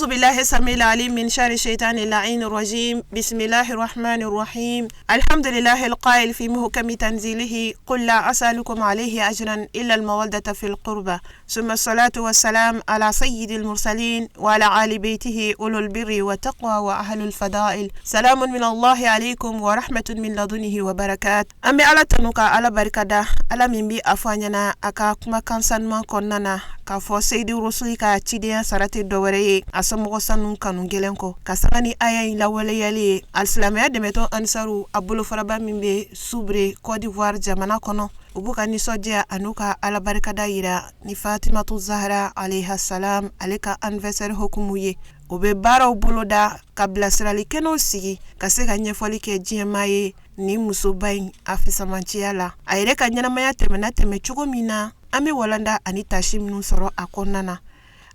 أعوذ بالله السميع العليم من شر الشيطان اللعين الرجيم. بسم الله الرحمن الرحيم. الحمد لله القائل في محكم تنزيله: قل لا أسألكم عليه أجرا إلا المودة في القربى. ثم الصلاة والسلام على سيد المرسلين وعلى آل بيته أولو البر والتقوى وأهل الفضائل. سلام من الله عليكم ورحمة من لدنه وبركات. An bɛ Ala tanu ka Ala barikada, Ala min bi a fɔ an ɲɛna a ka kumakan sanuman kɔnɔna na k'a fɔ Seyidu Rusuli ka cidenya sara tɛ dɔwɛrɛ ye a somɔgɔ sanu kanu gɛlɛn kɔ, ka sanga ni aya in lawaleyali ye. Alisilamɛya dɛmɛtɔn Ansaru, a bolofaraba min bɛ Soubré, Côte d'Ivoire jamana kɔnɔ, u b'u ka nisɔndiya an'u ka Ala barikada yira ni Fatimatu Zahara alayha salam ale ka anniversaire hukumu ye. U bɛ baaraw boloda ka bilasirali kɛnɛw sigi ka se ka ɲɛfɔli kɛ diɲɛmaa ye ni musoba in a fisamanciya la, a yɛrɛ ka ɲɛnamaya tɛmɛna tɛmɛ cogo min na, an bɛ walanda ani tasi minnu sɔrɔ a kɔnɔna na.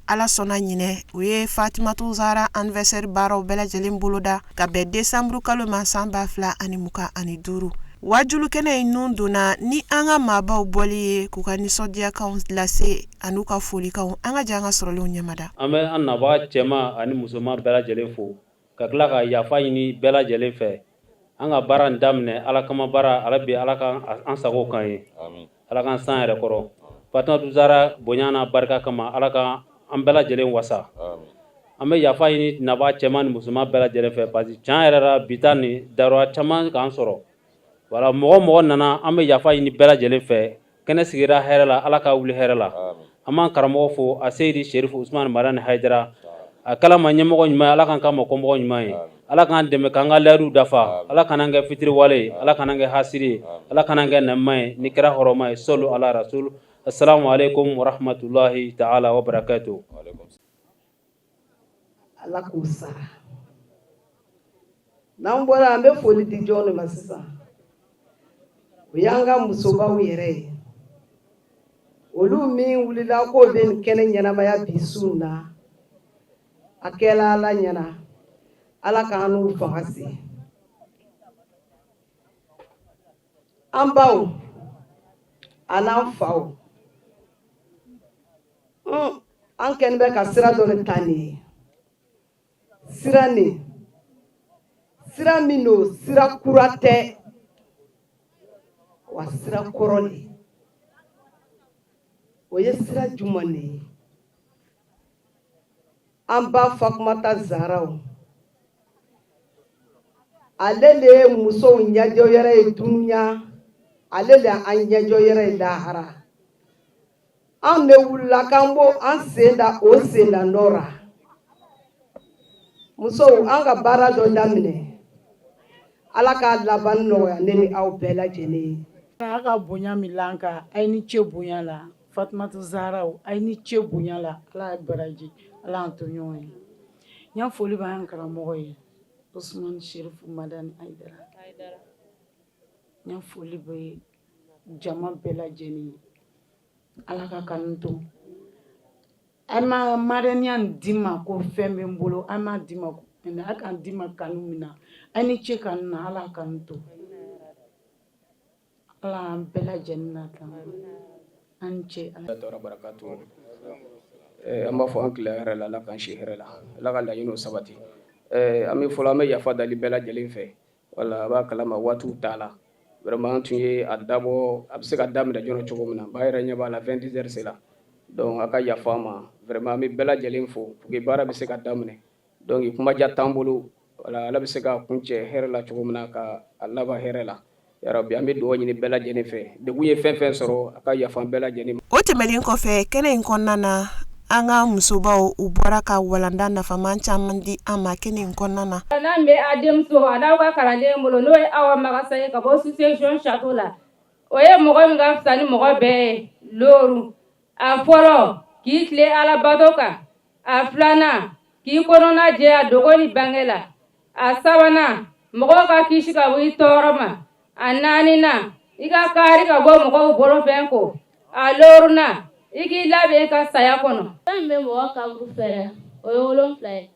Ala sɔnna ɲinɛ, u ye Fatimatu Zahara anniversaire baaraw bɛɛ lajɛlen boloda ka bɛn décembre kalo ma san 2025. Wajulu kɛnɛ in nun donna ni an ka maabaw bɔli ye k'u ka nisɔndiyakanw lase an'u ka folikanw. An ka jɛ an ka sɔrɔlenw ɲɛmada. An bɛ an nabaga cɛman ani musoman bɛɛ lajɛlen fo, ka tila ka yafa ɲini bɛɛ lajɛlen fɛ. An ka baara in daminɛ Ala kama baara, ala bi Ala ka an sago kan ye, Ala k'an san yɛrɛ kɔrɔ. Fatumatu Zara bonya n'a barika kama, Ala ka an bɛɛ lajɛlen wasa. An bɛ yafa ɲini nabaga cɛman ni musoman bɛɛ lajɛlen fɛ, parce que tiɲɛ yɛrɛ la, bi ta nin darura caman k'an sɔrɔ. Wala mɔgɔ mɔgɔ nana, an bɛ yafa ɲini bɛɛ lajɛlen fɛ. Kɛnɛ sigira hɛrɛ la, Ala ka wuli hɛrɛ la. An b'an karamɔgɔ fo, a Seyidi Sherifu Usumani Madani Hayidara, a kala ma ɲɛmɔgɔ ɲuman ye, Ala k'an ka ma kɔmɔgɔ ɲuman ye, Ala k'an dɛmɛ k'an ka layidu dafa, Ala kan'an kɛ fitiriwale ye, Ala kan'an kɛ hasiri ye, Ala kan'an kɛ nɛma ye ni kɛra hɔrɔma ye. Sɔlu ala rasul. Assalamu alaikum wa rahmatullahi ta'ala wa barakatuh. Ala k'u sara. N'an bɔra, an bɛ foli di jɔn de ma sisan? O y'an ka musobaw yɛrɛ ye, olu min wulila k'o bɛ nin kɛnɛ ɲɛnamaya bi su na. A kɛla Ala ɲɛna, Ala k'an n'u fanga se. An baw an'an faw, an kɛlen bɛ ka sira dɔ de ta nin ye, sira nin, sira min don, sira kura tɛ wa, sira kɔrɔ de. O ye sira jumɛn de ye? An ba Fatumata Zaraw, ale de ye musow ɲɛjɔ yɛrɛ ye dunuya, ale de an ɲɛjɔ yɛrɛ ye lahara. Anw de wulila k'an b'o an sen da o sen da nɔ ra. Musow, an ka baara dɔ daminɛ, Ala k'a laban nɔgɔya ne ni aw bɛɛ lajɛlen ye. A ka bonya min la an kan, a ye ni ce bonya la. Fatumata Zaraw, a ye ni ce bonya la. Ala ye baraji, Ala y'an to ɲɔgɔn ye. N ya foli b'an karamɔgɔ ye, Usumani Sherifu Madani Hayidara. N ya foli bɛ jama bɛɛ lajɛlen ye. Ala ka kanu to an ma marɛniya nin di ma ko fɛn bɛ n bolo, an m'a di ma ko a k'an di ma kanu min na, a ni ce kanu na, Ala kanu to, Ala y'an bɛɛ lajɛlen na tan, an ce. Barakatu. An b'a fɔ an tile hɛrɛ la, Ala k'an si hɛrɛ la, Ala ka laɲiniw sabati. An bɛ fɔlɔ, an bɛ yafa dali bɛɛ lajɛlen fɛ. Wala a b'a kalama waatiw t'a la. Vraiment, an tun ye a dabɔ a bɛ se ka daminɛ joona cogo min na, ba yɛrɛ ɲɛ b'a la, 22 heures sera. Donc a ka yafa an ma vraiment. An bɛ bɛɛ lajɛlen fo pour que baara bɛ se ka daminɛ. Donc kumaja t'an bolo. Wala Ala bɛ se ka kun cɛ hɛrɛ la cogo min na, ka a laban hɛrɛ la yarabi. An bɛ dugawu ɲini bɛɛ lajɛlen fɛ. Degun ye fɛn fɛn sɔrɔ, a ka yafa bɛɛ lajɛlen ma. O tɛmɛnen kɔfɛ, kɛnɛ in kɔnɔna na, an ka musobaw, u bɔra ka walanda nafaman caman di an ma kɛnɛ in kɔnɔna na. N'an bɛ a denmuso a n'aw ka kalanden bolo, n'o ye Awa Magasa ye ka bɔ Association Château la, o ye mɔgɔ min ka fisa ni mɔgɔ bɛɛ ye looru. A fɔlɔ, k'i tile Alabato kan. A filanan, k'i kɔnɔna jɛya dogo ni bange la. A sabanan, mɔgɔw ka kisi ka bɔ i tɔɔrɔ ma. A naaninan, i ka kaari ka bɔ mɔgɔw bolofɛn ko. A loorunan, i k'i labɛn ka saya kɔnɔ. Fɛn min bɛ mɔgɔ kaburu fɛrɛ, o ye 7 ye.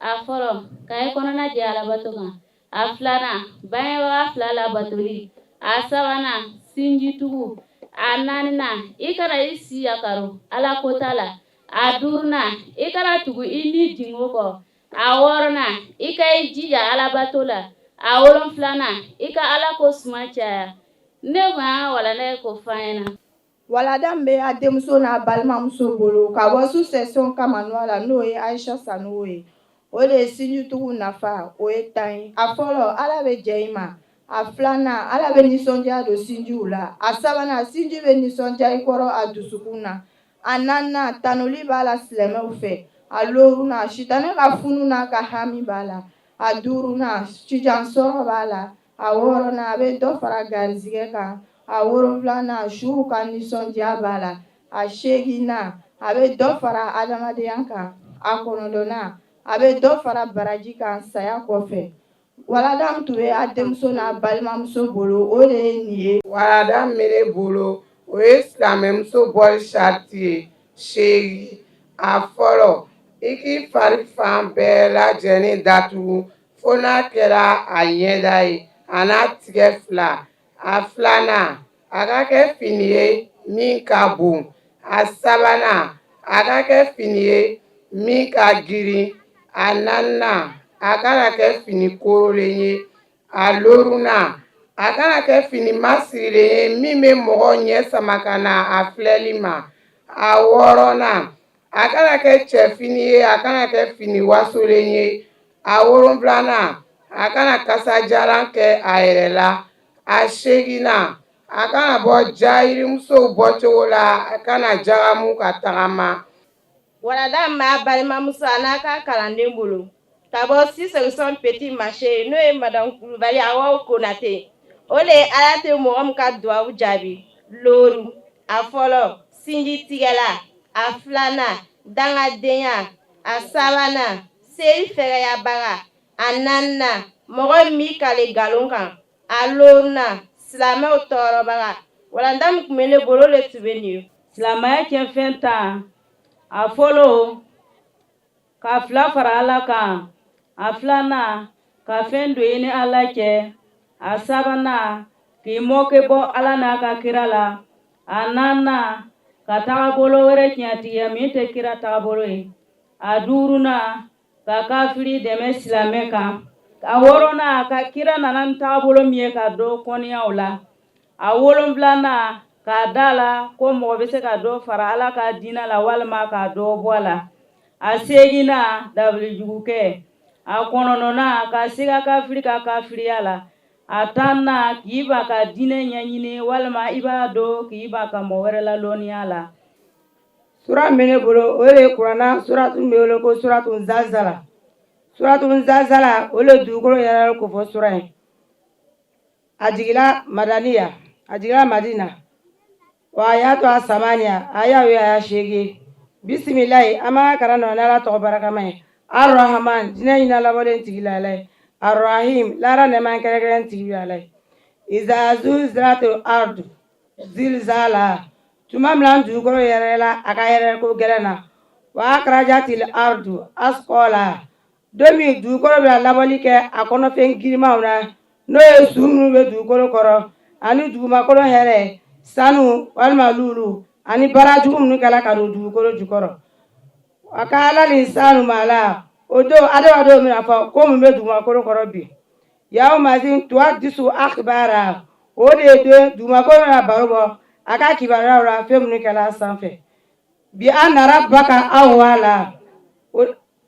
A fɔlɔ, ka i kɔnɔna jɛ Alabato kan. A filanan, bangebaga fila labatoli. A sabanan, sinjitugu. A naaninan, i kana i si yakaro Ala kota la. A duurunan, i kana tugu i ni jingo kɔ. A wɔɔrɔnan, i ka i jija alabato la. A wolonfilanan, i ka ala ko suma caya. Ne kun y'an ka walanda ye k'o fɔ an ɲɛna. Walanda min bɛ a denmuso n'a balimamuso bolo ka bɔ sous section Kamanuwa la, n'o ye Ayisa Sanogo ye, o de ye sinjitugu nafa, o ye 10 ye. A fɔlɔ, Ala bɛ jɛ i ma. A filanan, Ala bɛ nisɔndiya don sinjiw la. A sabanan, sinji bɛ nisɔndiya i kɔrɔ a dusukun na. A naaninan, tanuli b'a la silamɛw fɛ. A loorunan, sitanɛ ka funu n'a ka hami b'a la. A duurunan, sijan sɔrɔ b'a la. A wɔɔrɔnan, a bɛ dɔ fara garizigɛ kan. A wolonfilanan, suw ka nisɔndiya b'a la. A seeginnan, a bɛ dɔ fara adamadenya kan. A kɔnɔntɔnnan, a bɛ dɔ fara baraji kan saya kɔfɛ. Walanda min tun bɛ a denmuso n'a balimamuso bolo, o de ye nin ye. Walanda min bɛ ne bolo, o ye silamɛmuso bɔli sariti ye 8. A fɔlɔ, i k'i fari fan bɛɛ lajɛlen datugu fo n'a kɛra a ɲɛda ye a n'a tigɛ fila. A filanan, a ka kɛ fini ye min ka bon. A sabanan, a ka kɛ fini ye min ka girin. A naaninan, a kana kɛ fini korolen ye. A loorunan, a kana kɛ fini masirilen ye min bɛ mɔgɔ ɲɛ sama ka na a filɛli ma. A wɔɔrɔnan, a kana kɛ cɛfini ye, a kana kɛ fini wasolen ye. A wolonfilanan, a kana kasajalan kɛ a yɛrɛ la. A seeginnan, a kana bɔ jahilimusow bɔcogo la, a kana jagamu ka tagama. Walanda min b'a balimamuso a n'a ka kalanden bolo ka bɔ sous section Petit Marché, n'o ye madame Kulubali Awa Konate, o de ye Ala tɛ mɔgɔ min ka duwawu jaabi looru. A fɔlɔ, sinji tigɛla. A filanan, dangadenya. A sabanan, seli fɛgɛyabaga. A naaninan, mɔgɔ min b'i kale nkalon kan. A loorunan, silamɛw tɔɔrɔbaga. Walanda min tun bɛ ne bolo, o de tun bɛ nin ye. Silamɛya cɛfɛn 10: a fɔlɔ, ka fila fara Ala kan. A filanan, ka fɛn don i ni Ala cɛ. A sabanan, k'i mɔkɛ bɔ Ala n'a ka kira la. A naaninan, ka tagabolo wɛrɛ tiɲɛtigiya min tɛ kira tagabolo ye. A duurunan, ka kafiri dɛmɛ silamɛ kan. A wɔɔrɔnan, ka kira nana ni tagabolo min ye, ka dɔ kɔniya o la. A wolonfilanan, k'a da la ko mɔgɔ bɛ se ka dɔ fara Ala ka diinɛ la walima ka dɔ bɔ a la. A seeginnan, dabilijugukɛ. A kɔnɔntɔnnan, ka siga kafiri ka kafiriya la. A tannan, k'i ban ka diinɛ ɲɛɲini walima i b'a dɔn, k'i ban ka mɔgɔ wɛrɛ lalɔnniya la. Sura min bɛ ne bolo, o de ye kuranna suratu min bɛ wele ko suratu Zalzala. Suratu Zalzala, o de ye dugukolo yɛrɛ ko fɔ sura ye. A jigila Madaniya, a jigila Madina. Wa a y'a to a samaniya, a y'a ye a y'a 8. Bisimilayi, an b'an ka kalan nɔ n'Ala tɔgɔ barakama ye. Arahman, jinɛ hinɛ labɔlen tigi la Ala ye. Arahim, lahara nɛɛma kɛrɛnkɛrɛn tigi la Ala ye. Iza zulzilatil ardu zilzala, tuma min na dugukolo yɛrɛ la a ka yɛrɛ ko gɛlɛn na. Wa akrajatil ardu asqala, don min dugukolo bɛna labɔli kɛ a kɔnɔfɛn girimanw na, n'o ye su minnu bɛ dugukolo kɔrɔ ani dugumakolo hɛrɛ, sanu walima lulu, ani baara jugu minnu kɛla ka don dugukolo jukɔrɔ. A ka ala ni sanu ma la, o don adamadenw bɛna fɔ ko mun bɛ dugumakolo kɔrɔ bi. Yawmazin tuhadisu akhbara, o de ye don dugumakolo bɛna baro bɔ a ka kibaruyaw la, fɛn minnu kɛla sanfɛ. Bi anna rabbaka awhala,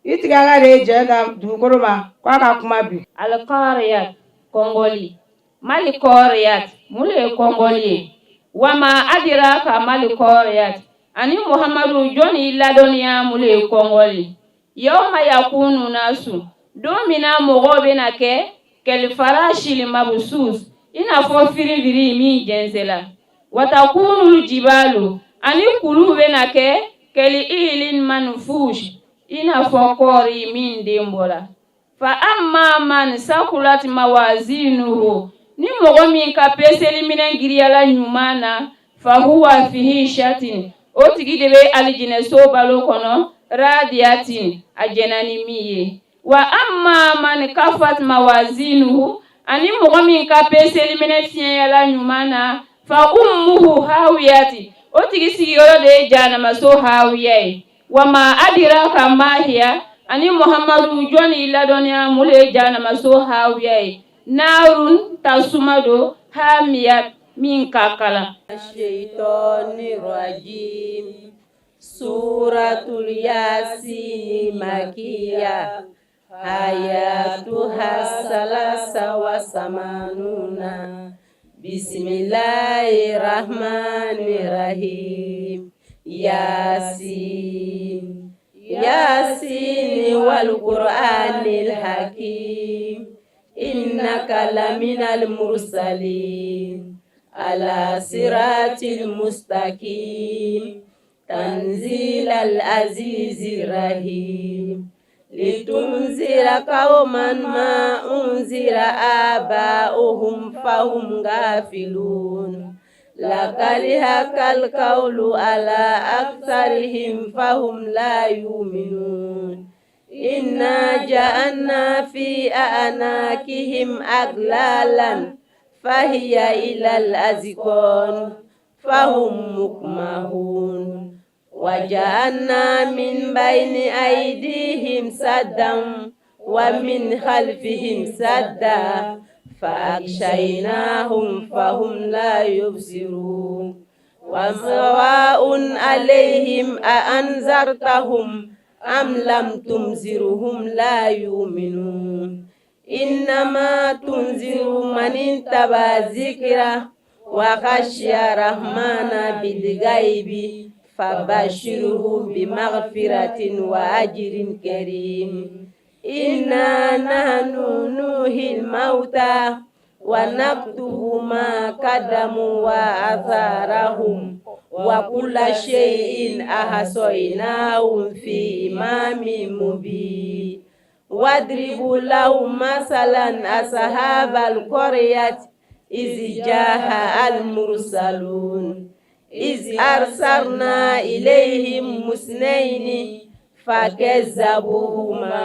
i tigi Ala de ye jɛn da dugukolo ma k'a ka kuma bi. Alqariyat, kɔngɔli. Mali kɔriyat, mun le ye kɔngɔli ye? Wama adiraka mali kɔriyat, ani Muhamadu, jɔn y'i ladɔnniya mun le ye kɔngɔli? Yawma yakunu nasu, don min na mɔgɔw bɛna kɛ kɛlifarasil mabusus, i n'a fɔ firifiri min jɛnsɛla. Watakunul jibalu, ani kuluw bɛna kɛ kɛli ihilin manfush, i n'a fɔ kɔɔri min den bɔra. Fa amma man sakulat mawazinuhu, ni mɔgɔ min ka peseli minɛn giriyala ɲuman na, fa huwa fi ishatin, o tigi de bɛ alijinɛso balo kɔnɔ, radiyatin, a jɛnna ni min ye. Wa amma man kafat mawazinuhu, ani mɔgɔ min ka peseli minɛn fiɲɛyala ɲuman na, fa ummuhu hawiyati, o tigi sigiyɔrɔ de ye jahanamaso hawiya ye. Wama adiraka mahiya, ani Muhammadu, jɔn y'i ladɔnniya mun le ye jahanamaso hawiya ye? Narun, tasuma don, hamiya, min ka kalan. Rajim Suratul Yasin Makiya Ayatuha salasa wa samanuna. Bismillahirrahmanirrahim. Yasin Yasin wal Qur'anil Hakim. Innaka laminal mursalin ala siratil mustaqim. Tanzil al azizir rahim. Litunzira qauman ma unzira aba'uhum fahum ghafilun. Laqad haqqal qawlu ala aktsarihim fahum la yu'minun. Inna ja'alna fi a'naqihim aglalan fahiya ilal azqan fahum mukmahun. Wa ja'alna min bayni aydihim saddan wa min khalfihim sadda fa aghshaynahum fahum la yubsirun. Wa sawa'un alayhim a anzartahum am lam tunzirhum la yu'minun. Innama tunziru man ittaba zikra wa khashiya rahmana bil ghaibi fabashirhu bimaghfiratin wa ajrin karim. Inna nahnu nuhil mauta wa naktubu ma qaddamu wa atharahum wa kulla shay'in ahsaynahu fi imamin mubin. Wadribu lahum masalan ashabal qaryati iz jaha al mursalun. Iz arsalna ilayhim musnaini fakazzabuhuma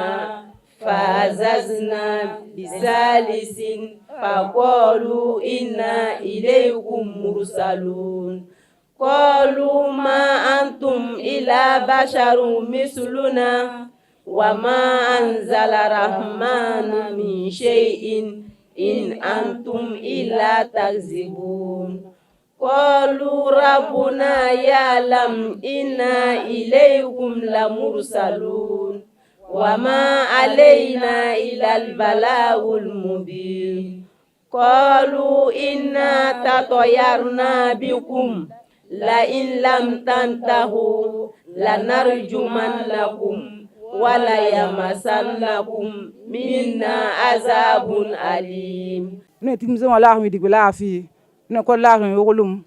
fa'azazna bisalisin faqalu inna ilaykum mursalun. Qalu ma antum illa basharun misluna wa ma anzala rahmanu min shay'in in antum illa takzibun. Qalu rabbuna ya'lam inna ilaykum lamursalun wa ma alayna illa al-balagul mubin. Qalu inna tatayyarna bikum la in lam tantahu lanarjumannakum wa la yamassannakum minna azabun alim. Ne timze wala mi digla fi ne ko la yoglum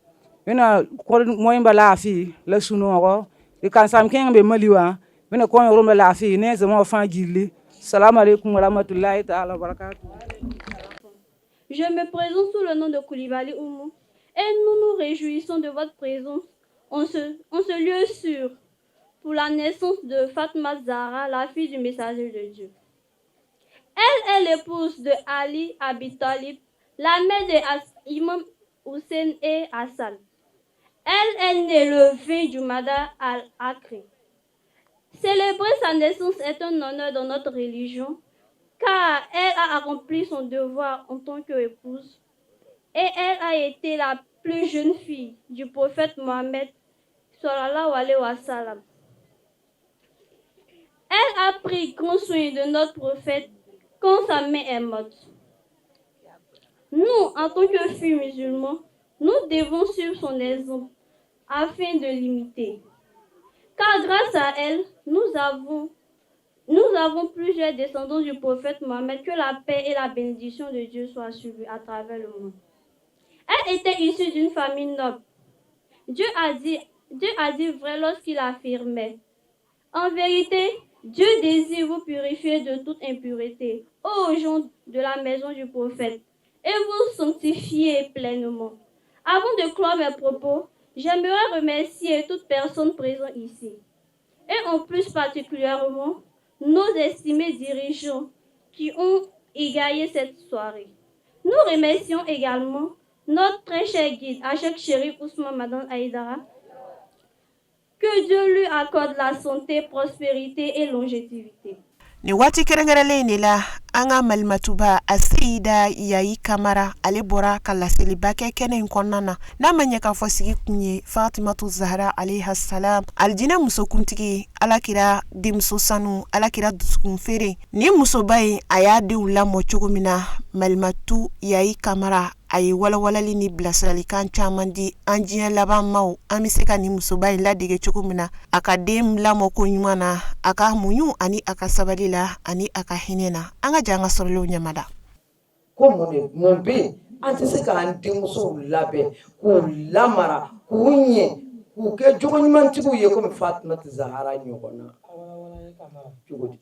ina ko moyimba la fi la sunogo e kan sam keng be maliwa ne ko yorum la fi ne zama fa gilli. Salam alaikum wa rahmatullahi ta'ala wa barakatuh. Je me présente sous le nom de Koulibaly Oumou et nous nous réjouissons de votre présence en ce lieu sûr pour la naissance de Fatma Zahra, la fille du messager de Dieu. Elle est l'épouse de Ali Abi Talib, la mère de Imam Hussein et Hassan. Elle est née le 20 Jumada al-Akhir. Célébrer sa naissance est un honneur dans notre religion, car elle a accompli son devoir en tant qu'épouse et elle a été la plus jeune fille du prophète Mohammed sallallahu alayhi wa sallam. Elle a pris grand soin de notre prophète quand sa mère est morte. Nous, en tant que filles musulmans, nous devons suivre son exemple afin de l'imiter. Car grâce à elle, nous avons plusieurs descendants du prophète Mohammed, que la paix et la bénédiction de Dieu soient sur lui à travers le monde. Elle était issue d'une famille noble. Dieu a dit vrai lorsqu'il affirmait: en vérité, Dieu désire vous purifier de toute impureté, ô gens de la maison du prophète, et vous sanctifier pleinement. Avant de clore mes propos, j'aimerais remercier toute personne présente ici, et en plus particulièrement nos estimés dirigeants qui ont égayé cette soirée. Nous remercions également notre très cher guide, Achek Chérif Ousmane Madani Aïdara, que Que Dieu lui accorde la santé, prospérité et longévité. Nin waati kɛrɛnkɛrɛnlen in de la, an ka malimatuba Aseyida Yayi Kamara, ale bɔra ka laseliba kɛ kɛnɛ in kɔnɔna na. N'a ma ɲɛ k'a fɔ sigi kun ye Fatimatu Zahara alayha salam, alijinɛ musokuntigi, alakira denmuso sanu, alakira dusukun feere. Nin musoba in, a y'a denw lamɔ cogo min na, malimatu Yayi Kamara a ye walawalali ni bilasiralikan caman di an diɲɛ laban maaw, an bɛ se ka nin musoba in ladege cogo min na a ka den lamɔ ko ɲuman na, a ka muɲu ani a ka sabali la ani a ka hinɛ na. An ka jɛ an ka sɔrɔlenw ɲɛmada. Ko mun de mun bɛ yen an tɛ se k'an denmusow labɛn k'u lamara k'u ɲɛ k'u kɛ jogo ɲumantigiw ye komi Fatumata Zahara ɲɔgɔn na cogo di?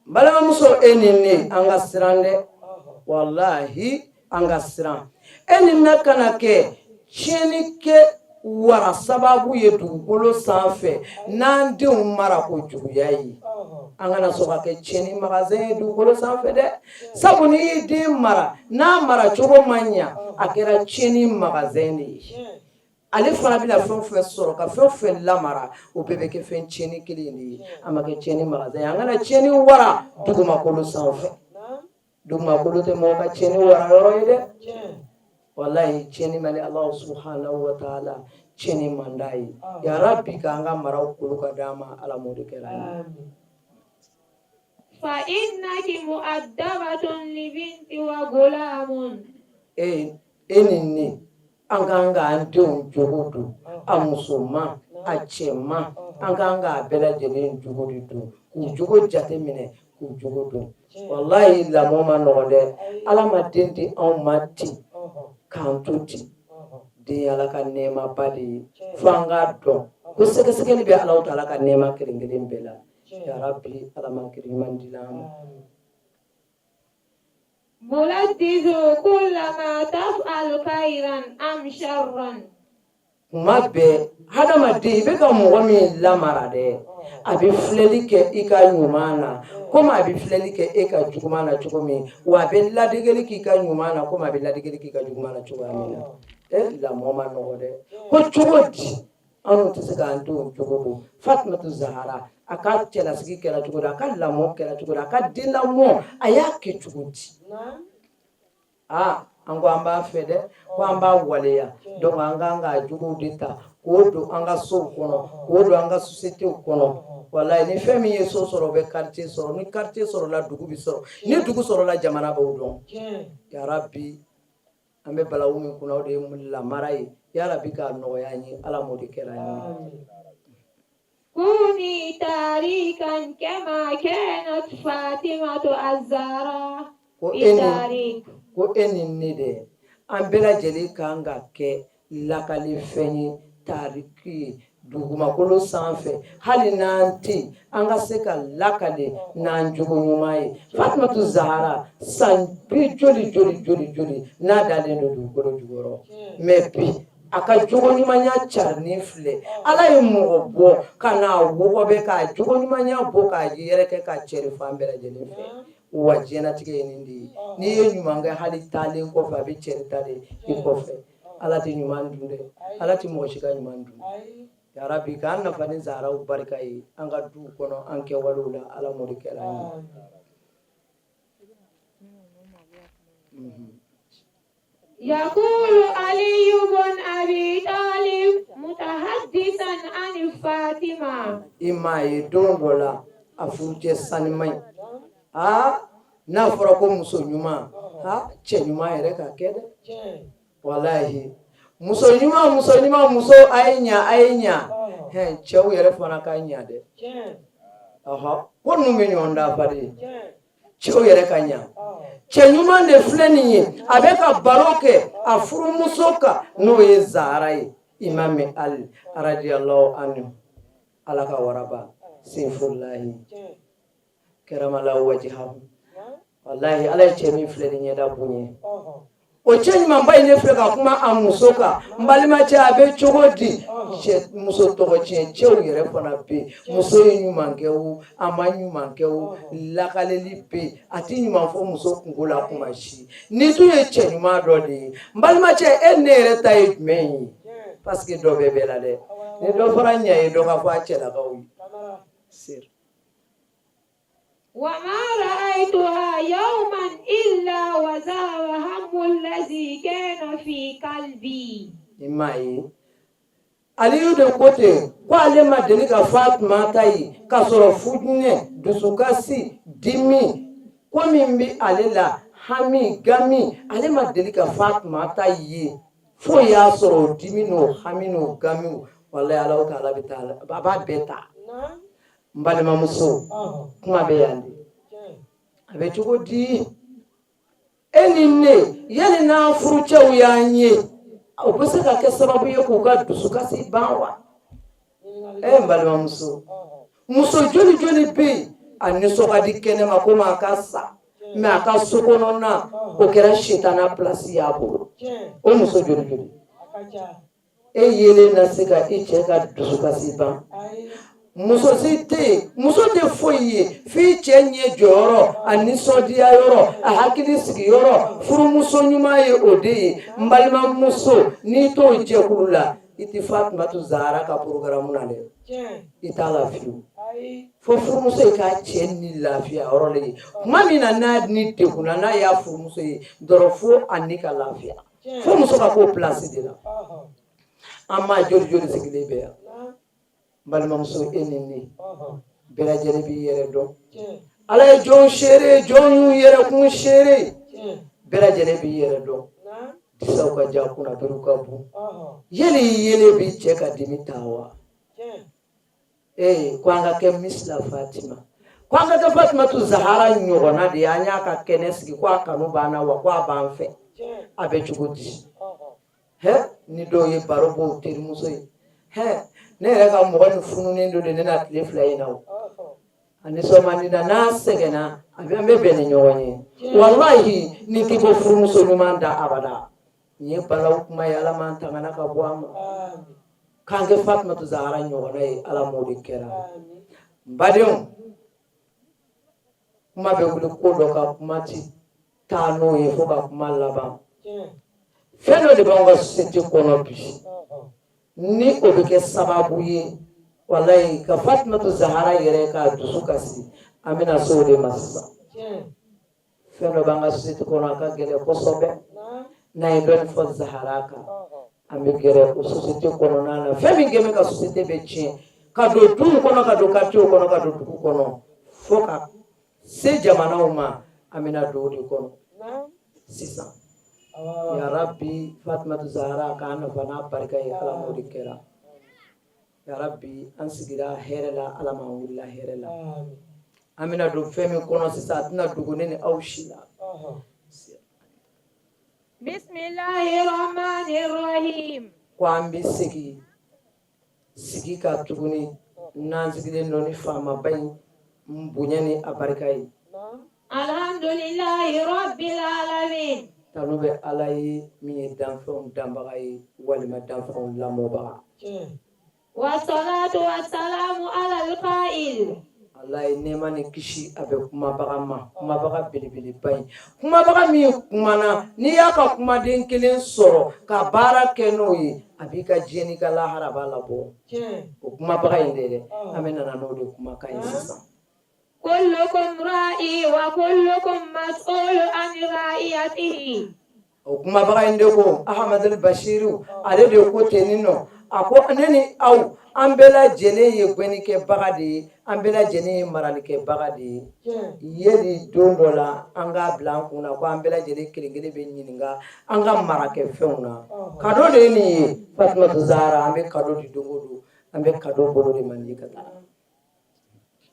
Balimamuso e ni ne an ka siran dɛ, walahi an ka siran. E ni ne kana kɛ tiɲɛni kɛ wara sababu ye dugukolo sanfɛ n'an denw mara ko juguya ye. An kana sɔn ka kɛ tiɲɛni magasin ye dugukolo sanfɛ dɛ, sabu n'i y'i den mara n'a mara cogo ma ɲa, a kɛra tiɲɛni magasin de ye. Ale fana bɛna fɛn o fɛn sɔrɔ ka fɛn o fɛn lamara, o bɛɛ bɛ kɛ fɛn tiɲɛni kelen de ye. A ma kɛ tiɲɛni magasin ye. An kana tiɲɛni wara dugumakolo sanfɛ. Dugumakolo tɛ mɔgɔ ka tiɲɛni wara yɔrɔ ye dɛ. Walayi, tiɲɛni man di Alahu subahanahu wa taala, tiɲɛni man d'a ye. Ya rabi, k'an ka maraw kolo ka d'an ma, Ala m'o de kɛra an ye. Fa innaki mu'addabatun li binti wa gulamun. E e ni ne, an kan k'an denw jogo don, a musoman a cɛman, an kan k'a bɛɛ lajɛlen jogo de don, k'u jogo jate minɛ, k'u jogo don. Walayi, lamɔ ma nɔgɔn dɛ. Ala ma den di anw ma ten k'an to ten. Den ye Ala ka nɛɛmaba de ye, fo an k'a dɔn ko sɛgɛsɛgɛli bɛ Alahu taala ka nɛɛma kelen kelen bɛɛ la. Ya rabi, Ala m'an kiri ɲuman di an ma. Kuma bɛɛ, hadamaden, i bɛ ka mɔgɔ min lamara dɛ, a bɛ filɛli kɛ i ka ɲuman na komi a bɛ filɛli kɛ e ka juguman na cogo min, wa a bɛ ladegeli k'i ka ɲuman na komi a bɛ ladegeli k'i ka juguman na cogoya min na. E, lamɔ ma nɔgɔ dɛ. Ko cogo di anw tɛ se k'an denw jogo don? Fatumatu Zahara, a ka cɛlasigi kɛra cogo di? A ka lamɔ kɛra cogo di? A ka den lamɔ, a y'a kɛ cogo di? Aa, an ko an b'a fɛ dɛ, ko an b'a waleya. Donc an kan k'a jogow de ta k'o don an ka sow kɔnɔ, k'o don an ka sociétéw kɔnɔ. Walayi, ni fɛn min ye so sɔrɔ, o bɛ quartier sɔrɔ. Ni quartier sɔrɔla, dugu bɛ sɔrɔ. Ni dugu sɔrɔla, jamana b'o dɔn. Yarabi, an bɛ balawu min kunna, o de ye lamara ye. Yarabi, k'a nɔgɔya an ye, Ala m'o de kɛra an ye. Kuni tarikan kama kanat Fatimatu az-Zahra. Ko e ni ne dɛ, an bɛɛ lajɛlen kan ka kɛ lakalifɛn ye, tariki ye dugumakolo sanfɛ. Hali n'an tɛ yen, an ka se ka lakale n'an jogo ɲuman ye. Fatumatu Zahara, san bi joli joli joli joli n'a dalen don dugukolo jukɔrɔ, mais bi a ka jogo ɲumanya carinni filɛ. Ala ye mɔgɔ bɔ ka n'a wɔgɔbɛ k'a jogo ɲumanya bɔ k'a yɛrɛkɛ k'a cɛri fan bɛɛ lajɛlen fɛ. Wa diɲɛnatigɛ ye nin de ye, n'i ye ɲuman kɛ, hali taalen kɔfɛ, a bɛ cɛri ta de i kɔfɛ. Ala tɛ ɲuman dun dɛ, Ala tɛ mɔgɔ si ka ɲuman dun. Yarabi, k'an nafa ni Zaharaw barika ye an ka duw kɔnɔ, an kɛwalew la, Ala m'o de kɛra an ye. Yakulu Aliyu bun Abi Talib mutahaddisan ani Fatima. I m'a ye, don dɔ la, a furucɛ sanima in, aa, n'a fɔra ko muso ɲuman, aa, cɛ ɲuman yɛrɛ ka kɛ dɛ. Walahi, muso ɲuman, muso ɲuman, muso a ye ɲa, a ye ɲa. Hɛn, cɛw yɛrɛ fana ka ɲa dɛ. Ɔhɔ, ko ninnu bɛ ɲɔgɔn dafa de. Cɛw yɛrɛ ka ɲa. Cɛ ɲuman de filɛ nin ye, a bɛ ka baro kɛ a furumuso kan, n'o ye Zahara ye. Imam Ali radiyallahu anhu, Ala ka waraba sefulahi karamala wajihahu. Walahi, Ala ye cɛ min filɛ ni ɲɛda bonya, o cɛ ɲumanba in de filɛ ka kuma a muso kan. N balimacɛ, a bɛ cogo di? Cɛ muso tɔgɔ tiɲɛ cɛw yɛrɛ fana bɛ yen. Muso ye ɲuman kɛ o, a ma ɲuman kɛ o, lakaleli bɛ yen. A tɛ ɲuman fɔ muso kunko la kuma si. Ni tun ye cɛ ɲuman dɔ de ye, n balimacɛ, e ne yɛrɛ ta ye jumɛn ye? Parce que dɔ bɛ bɛɛ la dɛ. Ni dɔ fɔra ɲɛ ye, dɔ ka fɔ a cɛlakaw ye. Wa ma ra'aytuha yawman illa wa zahaba hammu allazi kana fi qalbi. I m'a ye, Aliyu de ko ten ko ale ma deli ka Fatumata ye k'a sɔrɔ futinɛ, dusukasi, dimi, ko min bɛ ale la, hami, gami, ale ma deli ka Fatumata ye fo y'a sɔrɔ o dimi n'o hami n'o gamiw, walayi Alahu taala bɛ taa a b'a bɛɛ ta. N balimamuso, kuma bɛ yan de, a bɛ cogo di e ni ne? Yali n'an furucɛw y'an ye, o bɛ se ka kɛ sababu ye k'u ka dusukasi ban wa? E n balimamuso, muso joli joli bɛ yen, a nisɔn ka di kɛnɛma komi a ka sa, mais a ka so kɔnɔna o kɛra sitana pilasi y'a bolo. O muso joli joli? E yelen na se ka i cɛ ka dusukasi ban? Muso si tɛ yen, muso tɛ foyi ye f'i cɛ ɲɛ jɔyɔrɔ, a nisɔndiya yɔrɔ, a hakili sigiyɔrɔ. Furumuso ɲuman ye o de ye. N balimamuso, n'i t'o jɛkulu la, i tɛ Fatumatu Zahara ka programme na dɛ, i t'a la fiyewu. Fo furumuso ye k'a cɛ ni lafiya yɔrɔ de ye. Tuma min na n'a ni degunna, n'a y'a furumuso ye dɔrɔn, fo a ni ka lafiya. Fo muso ka k'o place de la. An maa joli joli sigilen bɛ yan? N balimamuso, e ni ne bɛɛ lajɛlen b'i yɛrɛ dɔn. Ala ye jɔn seere, jɔn y'u yɛrɛ kun seere. Bɛɛ lajɛlen b'i yɛrɛ dɔn. Disaw ka jan, kunna biriw ka bon. Yali i yelen b'i cɛ ka dimi ta wa? Ee, ko an ka kɛ misila Fatima, ko an ka kɛ Fatimatu Zahara ɲɔgɔnna de ye. An y'a ka kɛnɛ sigi ko a kanu b'an na wa, ko a b'an fɛ. A bɛ cogo di? Hɛ, ni dɔw ye baro bɔ u terimuso ye, hɛ, ne yɛrɛ ka mɔgɔ nin fununen don de ne na tile 2 in na o, a nisɔn man di na, n'a sɛgɛnna, a bɛ an bɛ bɛn ni ɲɔgɔn ye. Walahi, ni t'i ko furumuso ɲuman da abada. Nin ye balawu kuma ye, Ala m'an tangana ka bɔ a ma. K'an kɛ Fatumatu Zahara ɲɔgɔnna ye, Ala m'o de kɛra. N badenw, kuma bɛ wuli ko dɔ ka kuma ti taa n'o ye fo ka kuma laban. Fɛn dɔ de b'anw ka société kɔnɔ bi, ni o bɛ kɛ sababu ye, walayi, ka Fatumatu Zahara yɛrɛ k'a dusu kasi. An bɛna se o de ma sisan. Fɛn dɔ b'an ka société kɔnɔ, a ka gɛlɛn kosɛbɛ. N'an ye dɔɔnin fɔ Zahara kan, an bɛ gɛrɛ o société kɔnɔna na. Fɛn min kɛlen bɛ ka société bɛ tiɲɛ, ka don duw kɔnɔ, ka don quartier kɔnɔ, ka don dugu kɔnɔ, fo ka se jamanaw ma, an bɛna don o de kɔnɔ sisan. Ya Rabbi, Fatumatu Zahara k'an nafa n'a barika ye, Ala m'o de kɛra. Ya Rabbi, an sigira hɛrɛ la, Ala m'an wulila hɛrɛ la. An bɛna don fɛn min kɔnɔ sisan, a tɛna dogo ne ni aw si la. Bismillahirrahmanirrahim. Ko an bɛ segin sigi ka tuguni n'an sigilen don ni faamaba in bonya ni a barika ye. Alhamdulillahi rabbil alamin. Tanu bɛ Ala ye min ye danfɛnw danbaga ye, walima danfɛnw lamɔbaga. Wassalatu wassalamu ala alqa'il. Ala ye nɛɛma ni kisi a bɛ kumabaga ma, kumabaga belebeleba in, kumabaga min kumana, n'i y'a ka kumaden kelen sɔrɔ ka baara kɛ n'o ye, a b'i ka diɲɛ n'i ka lahara b'a labɔ. O kumabaga in de dɛ, an bɛ nana n'o de kumakan ye sisan. Kullukum ra'i wa kullukum mas'ulu an ra'iyatihi. O kumabaga in de ko, Ahamadul Bashiru, ale de ko ten nɔ. A ko ne ni aw, an bɛɛ lajɛlen ye gɛnnikɛbaga de ye, an bɛɛ lajɛlen ye maralikɛbaga de ye. Yeli don dɔ la, an k'a bila an kun na ko an bɛɛ lajɛlen kelen kelen bɛ ɲininka an ka marakɛfɛnw na. Kado de ye nin ye, Fatumatu Zahara. An bɛ kado di don o don, an bɛ kado bolo de man di ka taa.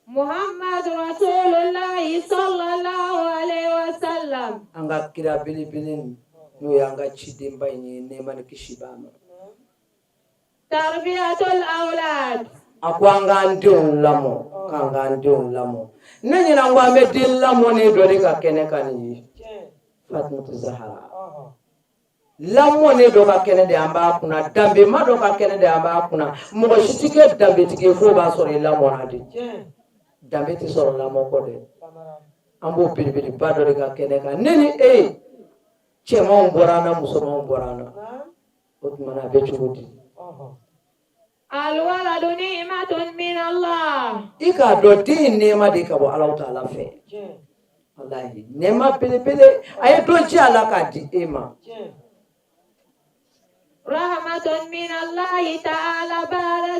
Muhammad Rasulullahi sallallahu alaihi wasallam. An ka kira belebele, n'o y'an ka cidenba in ye, nɛɛma ni kisi b'a ma. Tarbiyatul awlad. A ko an k'an denw lamɔ, k'an k'an denw lamɔ. Ne ɲinɛ ko an bɛ den lamɔ ne dɔ de ka kɛnɛ kan nin ye, Fatumatu Zahara. Lamɔnen dɔ ka kɛnɛ de an b'a kunna, danbema dɔ ka kɛnɛ de an b'a kunna. Mɔgɔ si tɛ kɛ danbetigi ye f'o b'a sɔrɔ i lamɔna de. Danbe tɛ sɔrɔ lamɔ kɔ dɛ. An b'o belebeleba dɔ de ka kɛnɛ kan. Ne ni e, cɛmanw bɔra an na, musomanw bɔra an na. O tuma na a bɛ cogo di? Alwaladu ni'matun min Allah. I k'a dɔn den ye nɛɛma de ye ka bɔ Alahu taala fɛ. Walahi nɛɛma belebele a ye dɔ jɛ a la k'a di e ma. Rahmatun min Allah ta'ala ba'da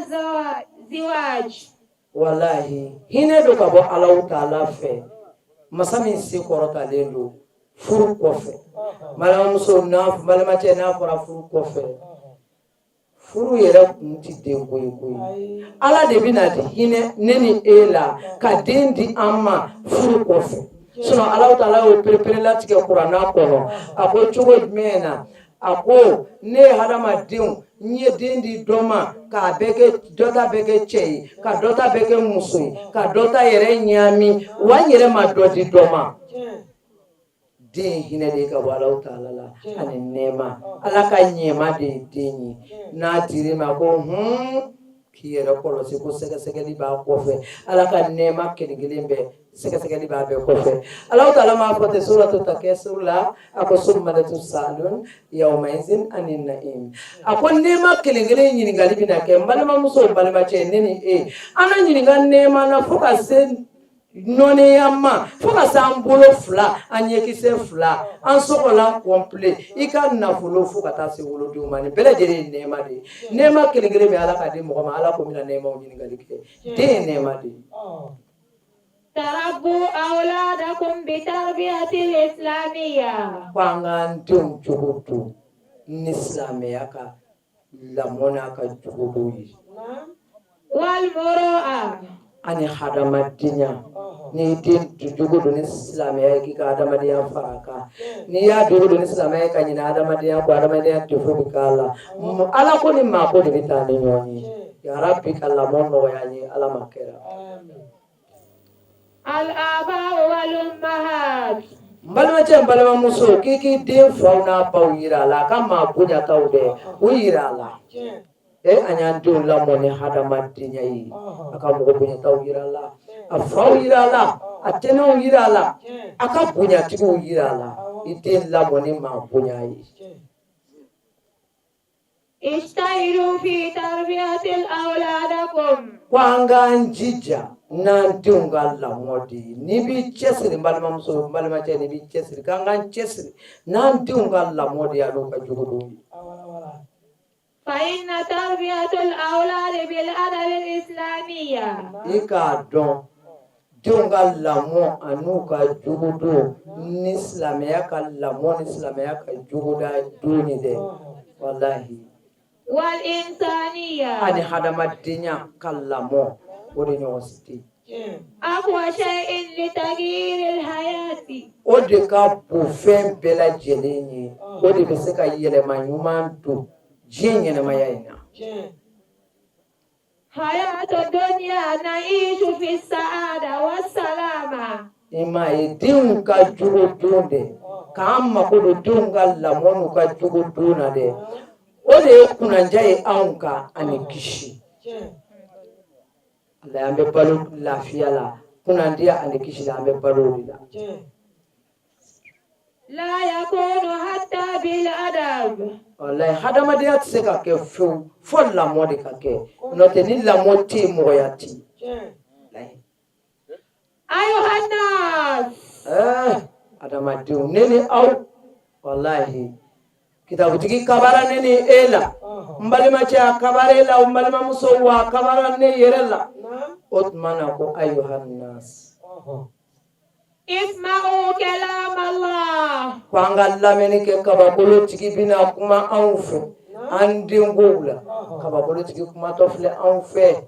ziwaj. Walahi hinɛ don ka bɔ Alahu taala fɛ, masa min se kɔrɔtalen don furu kɔfɛ. Balimamuso n'a balimacɛ, n'a fɔra furu kɔfɛ, furu yɛrɛ kun ti denko ye koyi. Ala de bɛna hinɛ ne ni e la ka den di an ma furu kɔfɛ. Sinon Alahu taala y'o pereperelatigɛ kuranna kɔnɔ. A ko cogo jumɛn na? A ko ne ye hadamadenw, n ye den di dɔ ma k'a bɛɛ kɛ, dɔ ta bɛɛ kɛ cɛ ye, ka dɔ ta bɛɛ kɛ muso ye, ka dɔ ta yɛrɛ ɲaami, wa n yɛrɛ ma dɔ di dɔ ma. Den ye hinɛ de ye ka bɔ Alahu taala la ani nɛɛma. Ala ka ɲɛma de ye den ye. N'a dir'i ma ko hun, k'i yɛrɛ kɔlɔsi ko sɛgɛsɛgɛli b'a kɔfɛ. Ala ka nɛɛma kelen kelen bɛɛ, sɛgɛsɛgɛli b'a bɛɛ kɔfɛ. Alahu taala m'a fɔ ten suratu takasur la, a ko summa latusalun yawmaizin anin naim. A ko nɛɛma kelen kelen ɲininkali bɛna kɛ. N balimamuso, n balimacɛ, ne ni e, an na ɲininka nɛɛma na fo ka se nɔnɛya ma, fo ka se an bolo fila, an ɲɛkisɛ fila, an sɔgɔlan complet, i ka nafolo, fo ka taa se wolodenw ma. Nin bɛɛ lajɛlen ye nɛɛma de ye. Nɛɛma kelen kelen bɛ Ala ka di mɔgɔ ma, Ala ko n bɛna nɛɛmaw ɲininkali kɛ. Den ye nɛɛma de ye. Tarabu awladakum bi tarbiyatil islamiyya. Ko an k'an denw jogo don ni silamɛya ka lamɔ n'a ka jogodon ye. Wal muru'a. Ani hadamadenya. N'i den jogo don ni silamɛya ye, k'i ka hadamadenya fara a kan. N'i y'a jogo don ni silamɛya ye ka ɲinɛ hadamadenya kɔ, hadamadenya défaut bɛ k'a la. Ala ko ni maa ko de bɛ taa ni ɲɔgɔn ye. Yarabi ka lamɔ nɔgɔya n ye. Ala ma kɛra. Al aba wal ummahat. N balimacɛ, n balimamuso, k'i k'i den faw n'a baw yira a la, a ka maa bonyataw dɛ, o yira a la. E, an y'an denw lamɔ ni hadamadenya ye. A ka mɔgɔ bonyataw yira a la, a faw yira a la, a tɛnɛw yira a la, a ka bonyatigiw yira a la. I den lamɔ ni maa bonya ye. Ijtahidu fi tarbiyati awladakum. Ko an k'an jija n'an denw ka lamɔ de ye. N'i b'i cɛsiri, n balimamuso, n balimacɛ, n'i b'i cɛsiri, k'an k'an cɛsiri n'an denw ka lamɔ de ye an'u ka jogodon ye. Fa inna tarbiyatul awladi bil adabi islamiyya. I k'a dɔn denw ka lamɔ an'u ka jogodon ni silamɛya ka lamɔ ni silamɛya ka jogoda don ye dɛ, walahi. Wal insaniya. Ani hadamadenya ka lamɔ, o de ɲɔgɔn si tɛ yen. Aqwa shay'in li taghyiril hayati. O de ka bon fɛn bɛɛ lajɛlen ye, o de bɛ se ka yɛlɛma ɲuman don diɲɛ ɲɛnamaya in na. Hayatu dunya na'ishu fi sa'ada wa salama. I m'a ye, denw ka jogo don dɛ, k'an mako don denw ka lamɔ n'u ka jogo don na dɛ, o de ye kunnandiya ye anw kan ani kisi. Ala, an bɛ balo lafiya la, kunnandiya ani kisi la, an bɛ balo o de la. La yakunu hatta bil adab. Walayi, hadamadenya tɛ se ka kɛ fewu fo lamɔ de ka kɛ. N'o tɛ, ni lamɔ tɛ yen, mɔgɔya tɛ yen. Ayuhan nas. Ɛɛ adamadenw, ne ni aw, walahi, kitabutigi kabara ne ni e la. N balimacɛ, a kabara e la. N balimamuso, wa a kabara ne yɛrɛ la. O tuma na ko ayuhan nas. Isma'u kalam Allah. Ko an ka lamɛnni kɛ. Kabakolotigi bɛna kuma anw fɛ an denkow la. Kabakolotigi kumatɔ filɛ anw fɛ.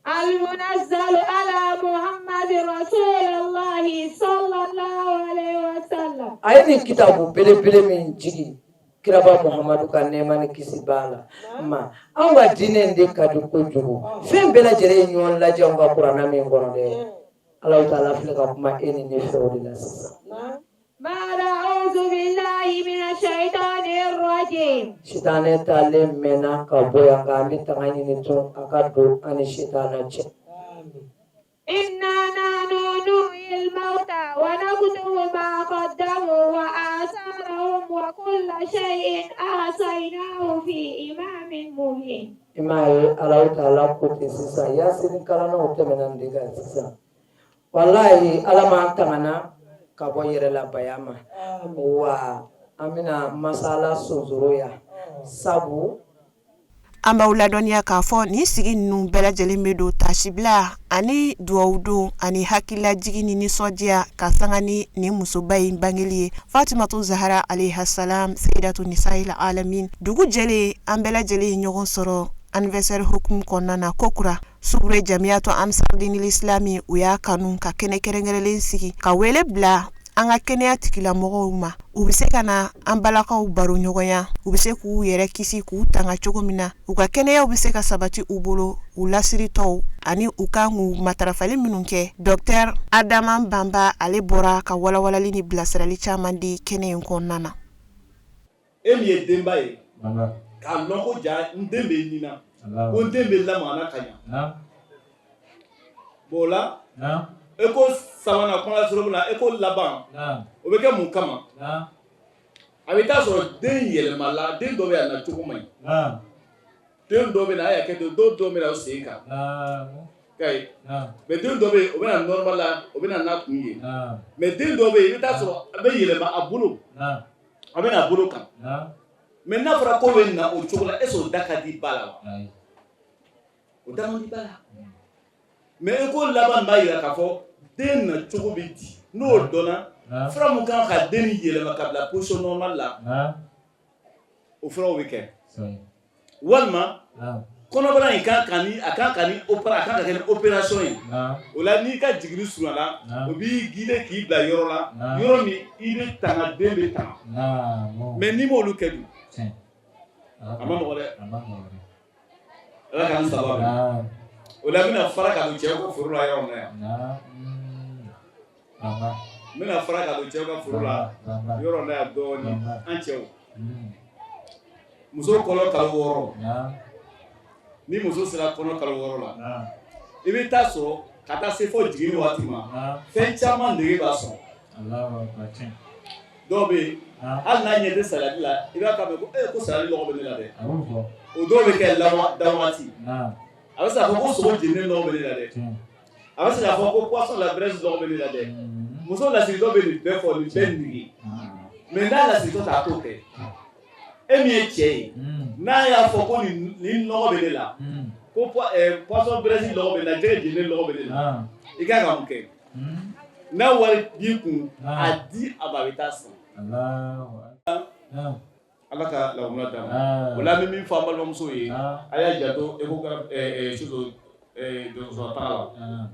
Al-munazzalu ala Muhammad Rasulullah sallallahu alaihi wasallam. A ye nin kitabu belebele min jigin kiraba Muhamadu ka, nɛɛma ni kisi b'a la ma, anw ka diinɛ in de ka di kojugu. Fɛn bɛɛ lajɛlen ye ɲɔgɔn lajɛ anw ka kuranna min kɔnɔ dɛ, Alahu taala filɛ ka kuma e ni ne fɛ o de la sisan. Ba'da a'udhu billahi minash shaitanir Sitanɛ taalen mɛnna ka bɔ yan, nka an bɛ tanga ɲini tun a ka don an ni sitanɛ cɛ. إنا نحن نحيي الموتى ونكتب ما قدموا وآثارهم وكل شيء أحصيناه في إمام مبين. I m'a ye, Alahu taala ko ten sisan, Yasini kalannaw tɛmɛna nin de kan sisan. Walahi, Ala m'an tangana ka bɔ yɛrɛlabaya ma. Wa an bɛna masala sonsoro yan sabu An b'aw ladɔnniya k'a fɔ nin sigi ninnu bɛɛ lajɛlen bɛ don tasibila ani dugawu don ani hakililajigin ni nisɔndiya ka sanga ni nin musoba in bangeli ye, Fatimatu Zahara alayha salam, seyidatu nisa'il alamin. Dugu jɛlen, an bɛɛ lajɛlen ye ɲɔgɔn sɔrɔ anniversaire hukumu kɔnɔna na kokura. Sugure Jamiyatu Ansar Dinil Islami, u y'a kanu ka kɛnɛ kɛrɛnkɛrɛnlen sigi ka wele bila an ka kɛnɛya tigilamɔgɔw ma. U bɛ se ka na an balakaw baro ɲɔgɔnya, u bɛ se k'u yɛrɛ kisi, k'u tanga cogo min na u ka kɛnɛyaw bɛ se ka sabati u bolo, u lasiritɔw ani u kan k'u matarafali minnu kɛ. Docteur Adama Banba, ale bɔra ka walawalali ni bilasirali caman di kɛnɛ in kɔnɔna na. E min ye denba ye, k'a lɔn ko ja n den bɛ nin na, ko n den bɛ lamɔ ka ɲa. Bon, o la écho sabanan kɔnɔsɔrɔ na, écho laban, o bɛ kɛ mun kama? A bɛ taa sɔrɔ den yɛlɛmala. Den dɔ bɛ a na cogo man ɲi, den dɔ bɛ na a y'a kɛ ten, dɔw dɔ bɛ na o sen kan mais den dɔ bɛ yen, o bɛ na normal la, o bɛ na n'a kun ye. Mais den dɔ bɛ yen, i bɛ taa sɔrɔ a bɛ yɛlɛma a bolo, a bɛ na a bolo kan. Mais n'a fɔra ko bɛ na o cogo la, est ce que o da ka di ba la wa? O da man di ba la. Mais écho laban b'a jira k'a fɔ den na cogo bɛ di. N'o dɔnna, fura mun kan ka den yɛlɛma ka bila position normale la, o furaw bɛ kɛ. Walima kɔnɔbara in kan ka ni a kan ka ni opéra a kan ka kɛ ni opération ye. O la, n'i ka jiginni surunyana, o b'i guider k'i bila yɔrɔ la, yɔrɔ min i bɛ tanga, den bɛ tanga. Mais n'i m'olu kɛ dun, a ma nɔgɔ dɛ. Ala k'an sababu. O la, n bɛna fara ka don cɛw ka foro la yɔrɔ min na yan, n bɛna fara ka don cɛw ka foro la yɔrɔ la yan dɔɔnin. An cɛw, muso kɔnɔ kalo 6, ni muso sera kɔnɔ kalo 6 la, i bɛ taa sɔrɔ ka taa se fo jiginni waati ma, fɛn caman nege b'a sɔrɔ. Dɔw bɛ yen, hali n'a ɲɛ tɛ saladi la, i b'a mɛn ko ee, ko saladi lɔgɔ bɛ ne la dɛ. O dɔw bɛ kɛ da waati. A bɛ se k'a fɔ ko sogo jeninen lɔgɔ bɛ ne la dɛ. A bɛ se k'a fɔ ko poisson la braise lɔgɔ bɛ ne la dɛ. Muso lasiritɔ bɛ nin bɛɛ fɔ, nin bɛɛ nege. Mais n'a lasiritɔ tɛ, a t'o kɛ. E min ye cɛ ye, n'a y'a fɔ ko nin lɔgɔ bɛ ne la, ko poisson braise lɔgɔ bɛ ne la, jɛgɛ jeninen lɔgɔ bɛ ne la, i kan ka mun kɛ? N'a wari b'i kun, a di a ma, a bɛ taa san. Ala ka lawura d'a ma. O la, an bɛ min fɔ an balimamuso ye, a y'a janto échographie dɔgɔtɔrɔso taga la.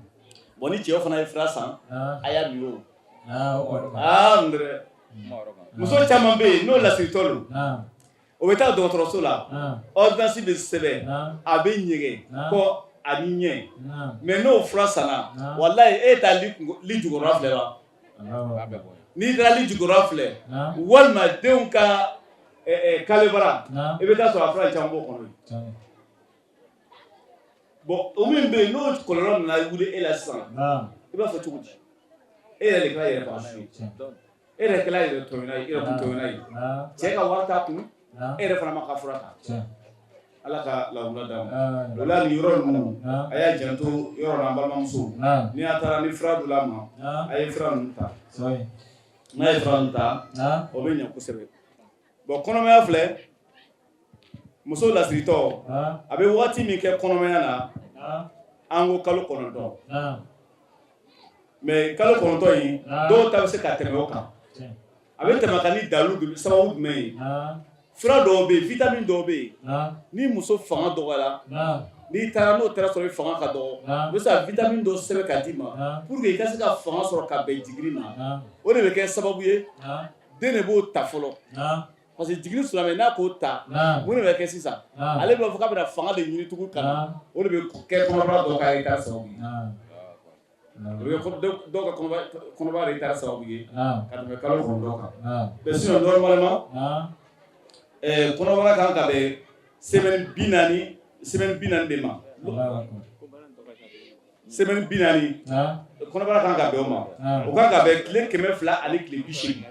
Bon, ni cɛw fana ye fura san, a y'a min. O aa n dɛ, muso caman bɛ yen, n'o lasiritɔ don, o bɛ taa dɔgɔtɔrɔso la, ordonnance bɛ sɛbɛn, a bɛ ɲɛgɛn ko a b'i ɲɛ. Mais n'o fura sanna, walayi, e taa li jukɔrɔla filɛ wa? N'i taara li jukɔrɔla filɛ, walima denw ka kalebara, i bɛ taa sɔrɔ a fura caman b'o kɔnɔ. Bon, o min bɛ yen, n'o kɔlɔlɔ nana wuli e la sisan, i b'a fɔ cogo di? E yɛrɛ de kɛra yɛrɛ faga ye, e yɛrɛ kɛra yɛrɛ tɔɲɔna ye, yɛrɛ kun tɔɲɔna ye. Cɛ ka wari t'a kun, e yɛrɛ fana ma ka fura ta. Ala ka lawula d'a ma. O la, nin yɔrɔ ninnu, a y'a janto yɔrɔ la. An balimamuso, ni a taara ni fura dɔ la ma, a ye fura ninnu ta. N'a ye fura ninnu ta, o bɛ ɲɛ kosɛbɛ. Bon, kɔnɔmaya filɛ, muso lasiritɔ, a bɛ waati min kɛ kɔnɔmaya na, an ko kalo 9. Mais kalo 9 in, dɔw ta bɛ se ka tɛmɛ o kan. A bɛ tɛmɛ ka ni dalu sababu jumɛn ye? Fura dɔw bɛ yen, vitamine dɔw bɛ yen, ni muso fanga dɔgɔyara, n'i taara n'o taara sɔrɔ i fanga ka dɔgɔ, u bɛ se ka vitamine dɔ sɛbɛn ka d'i ma pour que i ka se ka fanga sɔrɔ ka bɛn jiginni ma. O de bɛ kɛ sababu ye, den de b'o ta fɔlɔ, parce que jiginni silamɛ, n'a k'o ta, mun de bɛ kɛ sisan? Ale b'a fɔ k'a bɛna fanga de ɲini tugun ka na. O de bɛ kɛ kɔnɔbara dɔw ka retard sababu ye. O bɛ kɛ dɔw ka kɔnɔbara retard sababu ye ka tɛmɛ kalo 9 kan. Mais sinon, normalement, Kɔnɔbara kan ka bɛn semaine 40, semaine 40 de ma. Semaine 40, kɔnɔbara kan ka bɛn o ma. O kan ka bɛn tile 280.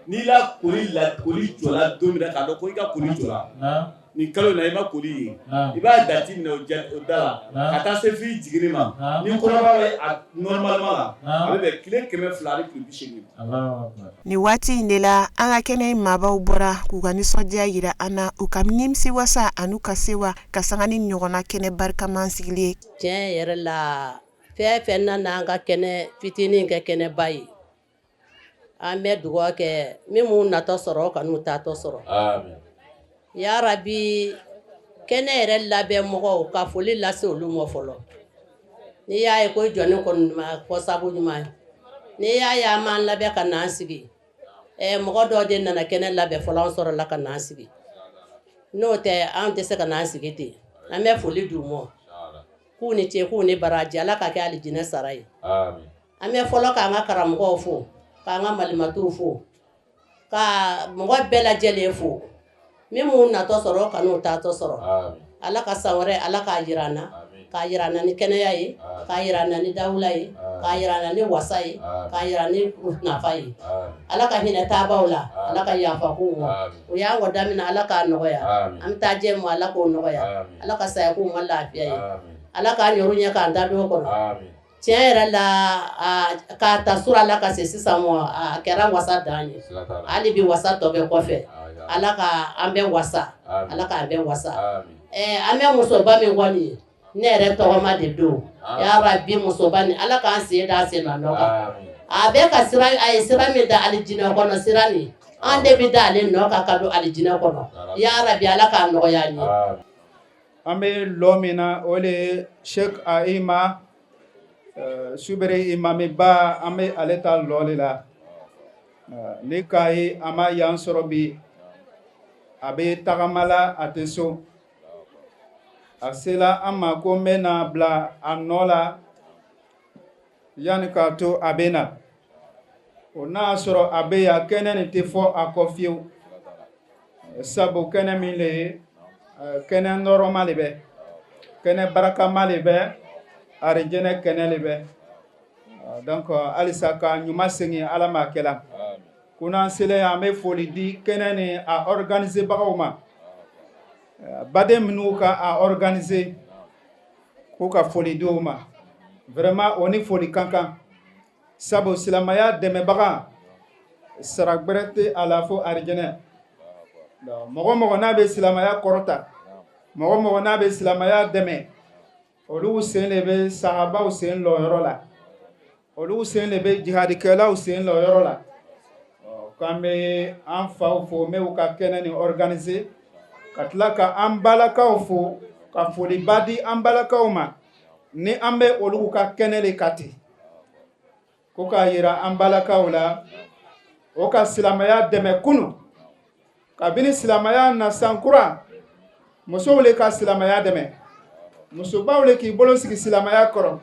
N'i la koli la, koli jɔla don min na, k'a dɔn ko i ka koli jɔla nin kalo in na, i ma koli ye, i b'a dati minɛ o da la ka taa se f'i jiginni ma. Ni kɔnɔbara bɛ a normalement la, a bɛ bɛn tile 280. Nin waati in de la, an ka kɛnɛ in maabaw bɔra k'u ka nisɔndiya jira an na, u ka nimisiwasa an'u ka sewa ka sanga ni ɲɔgɔnna kɛnɛ barikama sigili ye. Tiɲɛ yɛrɛ la, fɛn fɛn nana an ka kɛnɛ fitinin kɛ kɛnɛba ye, an bɛ dugawu kɛ min m'u natɔ sɔrɔ, o kan'u taatɔ sɔrɔ. Yarabi, kɛnɛ yɛrɛ labɛn mɔgɔw, ka foli lase olu ma fɔlɔ. N'i y'a ye ko jɔnni kɔni ma fɔ sabu ɲuman ye, n'i y'a ye an m'an labɛn ka n'an sigi, mɔgɔ dɔ de nana kɛnɛ labɛn fɔlɔ, an sɔrɔla ka n'an sigi. N'o tɛ, an tɛ se ka n'an sigi ten. An bɛ foli d'u ma k'u ni ce, k'u ni baraji, Ala ka kɛ alijinɛ sara ye. An bɛ fɔlɔ k'an ka karamɔgɔw fo, k'an ka malimatuw fo, ka mɔgɔ bɛɛ lajɛlen fo. Min m'u natɔ sɔrɔ, o kan'u taatɔ sɔrɔ. Ala ka san wɛrɛ, Ala k'a jira an na, k'a jira an na ni kɛnɛya ye, k'a jira an na ni dawula ye, k'a jira an na ni wasa ye, k'a jira ni nafa ye. Ala ka hinɛ taabaw la, Ala ka yafa k'u ma. U y'an kɔ daminɛ, Ala k'a nɔgɔya. An bɛ taa jɛ ma, Ala k'o nɔgɔya. Ala ka saya k'u ma lafiya ye. Ala k'an yɔrɔ ɲɛ k'an da don kɔnɔ. Tiɲɛ yɛrɛ la, k'a ta sura la ka se sisan ma, a kɛra wasa dan ye. Hali bi wasa tɔ bɛ kɔfɛ. Ala ka an bɛɛ wasa, Ala k'an bɛɛ wasa. An bɛ musoba min kɔni ye, ne yɛrɛ tɔgɔma de don. Yarabi, musoba ni Ala k'an sen da sen nɔ kan. A bɛ ka sira, a ye sira min da alijinɛ kɔnɔ, sira nin an de bɛ da ale nɔ kan ka don alijinɛ kɔnɔ. Yarabi, Ala k'a nɔgɔya an ye. An bɛ lɔ min na, o de ye Sheikh Aima Subere imamiba, an bɛ ale ta lɔ de la. Ne k'a ye a ma yan sɔrɔ bi, a bɛ tagama la, a tɛ so. A sela an ma ko n bɛ na bila a nɔ la yanni k'a to a bɛ na. O n'a sɔrɔ a bɛ yan, kɛnɛ nin tɛ fɔ a kɔ fiyewu, sabu kɛnɛ min le ye, kɛnɛ nɔrɔma le bɛ, kɛnɛ barakama le bɛ, arijɛnɛ kɛnɛ le bɛ. Donc halisa ka ɲuman segin Ala ma kɛla ko n'an selen, an bɛ foli di kɛnɛ ni a organiser bagaw ma, baden minnu ka a organiser, k'u ka foli di u ma. Vraiment, o ni foli ka kan, sabu silamɛya dɛmɛbaga, sara gbɛrɛ tɛ a la fo arijɛnɛ. Mɔgɔ mɔgɔ n'a bɛ silamɛya kɔrɔta, mɔgɔ mɔgɔ n'a bɛ silamɛya dɛmɛ, olu sen de bɛ sahabaw sen lɔyɔrɔ la, olu sen de bɛ jihadikɛlaw sen lɔyɔrɔ la. K'an bɛ an faw fo minnu ka kɛnɛ ni organiser, ka tila ka an balakaw fo, ka foliba di an balakaw ma ni an bɛ olu ka kɛnɛ de ka ten, ko k'a yira an balakaw la, o ka silamɛya dɛmɛ kunu. Kabini silamɛya na sankura, musow le ka silamɛya dɛmɛ, musobaw le k'i bolo sigi silamɛya kɔrɔ,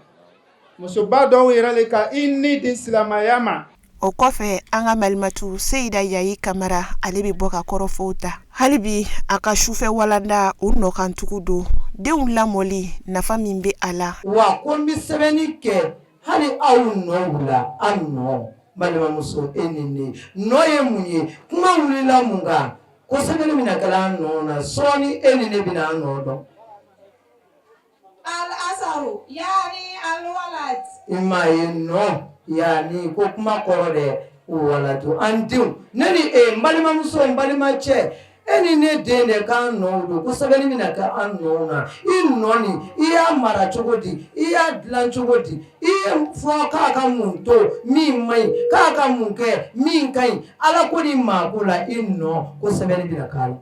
musoba dɔw yɛrɛ le ka i ni di silamɛya ma. O kɔfɛ, an ka malimatu Seyida Yayi Kamara, ale bɛ bɔ ka kɔrɔfɔw ta. Hali bi a ka sufɛ walanda, o nɔkantugu don, denw lamɔli nafa min bɛ a la. Wa ko n bɛ sɛbɛnni kɛ hali aw nɔw la, an nɔ, balimamuso, e ni ne nɔ ye mun ye? Kuma wulila mun kan? Ko sɛbɛnni bɛna kɛla an nɔ na sɔɔni, e ni ne bɛna an nɔ dɔn. I m'a ye, nɔ yaani ko kuma kɔrɔ dɛ, waladu, an denw, ne ni e, n balimamuso, n balimacɛ, e ni ne den de k'an nɔw don, ko sɛbɛnni bɛna kɛ an nɔw na. I nɔ nin, i y'a mara cogo di? I y'a dilan cogo di? I ye fɔ k'a ka mun to min man ɲi, k'a ka mun kɛ min ka ɲi, Ala ko ni maa ko la, i nɔ ko sɛbɛnni bɛna k'a la.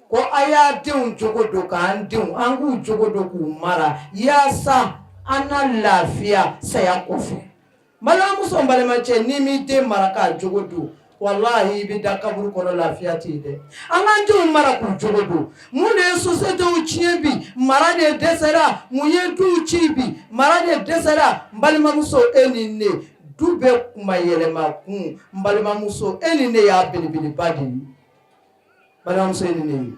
Ko a y'a denw jogo don, k'an denw, an k'u jogo don k'u mara yaasa an na lafiya saya kɔfɛ. Balimamuso, n balimacɛ, n'i m'i den mara k'a jogo don, walahi, i bɛ da kaburu kɔnɔ, lafiya tɛ yen dɛ. An k'an denw mara k'u jogo don. Mun de ye sociétéw tiɲɛ bi? Mara de dɛsɛra. Mun ye duw ci bi? Mara de dɛsɛra. N balimamuso, e ni ne. Du bɛɛ kunmayɛlɛma kun, n balimamuso, e ni ne y'a belebeleba de ye. Balimamuso, e ni ne ye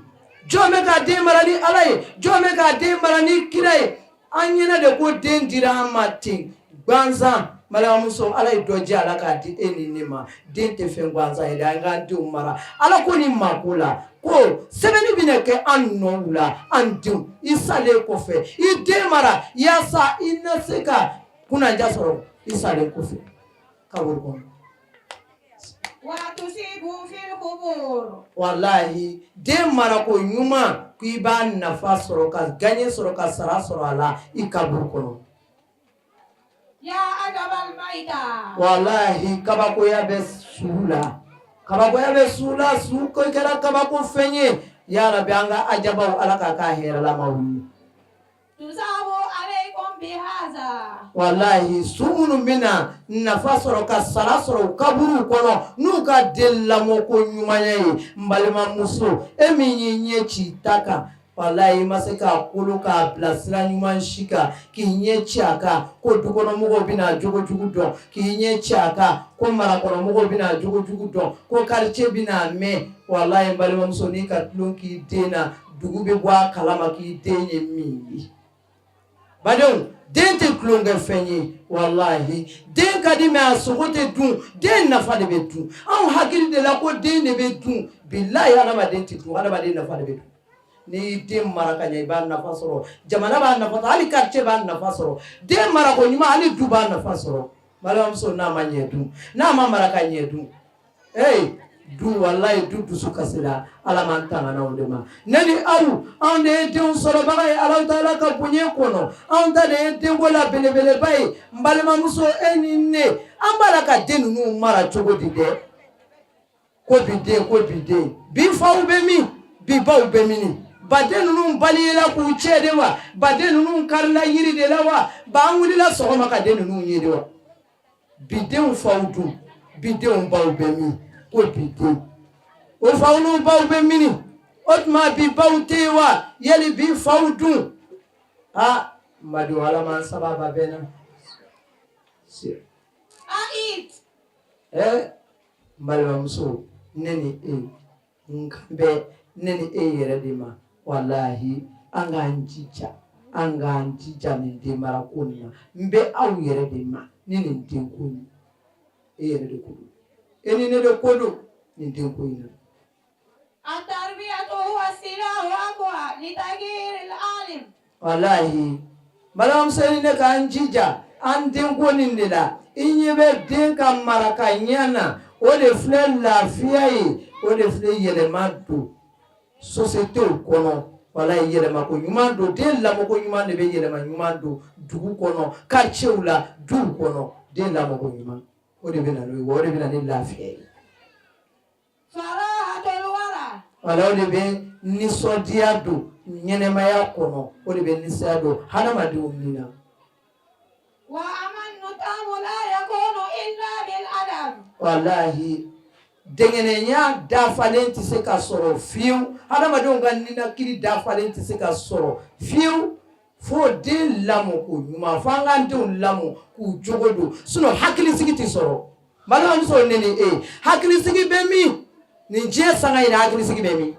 jɔn bɛ k'a den mara ni Ala ye? Jɔn bɛ k'a den mara ni kira ye? An ɲɛna de ko den dira an ma ten gansan. Balimamuso, Ala ye dɔ jɛ a la k'a di e ni ne ma. Den tɛ fɛn gansan ye dɛ. An k'an denw mara Ala ko ni maako la, ko sɛbɛnni bɛna kɛ an nɔw la, an denw. I salen kɔfɛ, i den mara yaasa i na se ka kunnaja sɔrɔ i salen kɔfɛ kaburu kɔnɔ. Walahi, den marako ɲuman, ko i b'a nafa sɔrɔ, ka gaɲɛ sɔrɔ, ka sara sɔrɔ a la i kaburu kɔnɔ. Walahi, kabakoya bɛ su la, kabakoya bɛ su la. Su ko kɛra kabako fɛn ye. Ya Rabi, an ka ajabaw, Ala k'a k'a hɛrɛlamaw ye. Walahi, su minnu bɛna nafa sɔrɔ ka sara sɔrɔ u kaburuw kɔnɔ n'u ka den lamɔko ɲumanya ye. N balimamuso, e min y'i ɲɛ ci i ta kan, walahi, i ma se k'a kolo k'a bila sira ɲuman si kan, k'i ɲɛ ci a kan ko dukɔnɔmɔgɔw bɛna jogo jugu dɔn, k'i ɲɛ ci a kan ko marakɔnɔmɔgɔw bɛna jogo jugu dɔn, ko quartier bɛna mɛn. Walahi, n balimamuso, n'i ka tulon k'i den na, dugu bɛ bɔ a kalama k'i den ye min ye. Badenw, den tɛ tulonkɛ fɛn ye. Walahi, den ka di, mais a sogo tɛ dun, den nafa de bɛ dun. Anw hakili de la ko den de bɛ dun. Bilahi, hadamaden tɛ dun, hadamaden nafa de bɛ dun. N'i y'i den mara ka ɲɛ, i b'a nafa sɔrɔ, jamana b'a nafa sɔrɔ, hali quartier b'a nafa sɔrɔ. Den marako ɲuman, hali du b'a nafa sɔrɔ. Balimamuso, n'a ma ɲɛ dun, n'a ma mara ka ɲɛ dun, ee du, walayi, du dusu kasira. Ala m'an tangana o de ma. Ne ni aw, anw de ye denw sɔrɔbaga ye Alahu taala ka bonya kɔnɔ. Anw ta de ye denko la belebeleba ye. N balimamuso, e ni ne, an b'a la ka den ninnu mara cogo di dɛ? Ko bi den, ko bi den, bi faw bɛ min, bi baw bɛ min? Baden ninnu baliyela k'u cɛ de wa? Baden ninnu karila yiri de la wa? Ba an wulila sɔgɔma ka den ninnu ye de wa? Bi denw faw dun, bi denw baw bɛ min? Ko bi den o faw n'u baw bɛ mini? O tuma bi baw tɛ yen wa? Yali bi faw dun? Aa, n badenw, Ala m'an sababa bɛɛ na. Ɛ n balimamuso, ne ni e, n kan bɛ ne ni e yɛrɛ de ma. Walahi, an k'an jija, an k'an jija nin den mara ko nin na. N bɛ aw yɛrɛ de ma ni nin den ko in. E yɛrɛ de ko don, e ni ne de ko don nin den ko in na. Walahi, balimamuso, ni ne k'an jija an denko nin de la. I ɲɛ bɛ den ka mara ka ɲɛ na, o de filɛ lafiya ye, o de filɛ yɛlɛma don sociétéw kɔnɔ. Walahi, yɛlɛmako ɲuman don, den lamɔko ɲuman de bɛ yɛlɛma ɲuman don dugu kɔnɔ, quartierw la, duw kɔnɔ. Den lamɔko ɲuman, o de bɛ na n'o ye, wa o de bɛ na ni lafiya ye. Wala o de bɛ nisɔndiya don ɲɛnɛmaya kɔnɔ, o de bɛ nisɔndiya don hadamadenw ni na. Walahi, dɛngɛnɛya dafalen tɛ se ka sɔrɔ fiyewu, hadamadenw ka ninakili dafalen tɛ se ka sɔrɔ fiyewu fo den lamɔko ɲuman, fo an k'an denw lamɔ k'u jogo don, sinon hakilisigi tɛ sɔrɔ. Balimamuso, ne ni e, hakilisigi bɛ min nin diɲɛ sanga in na? Hakilisigi bɛ min?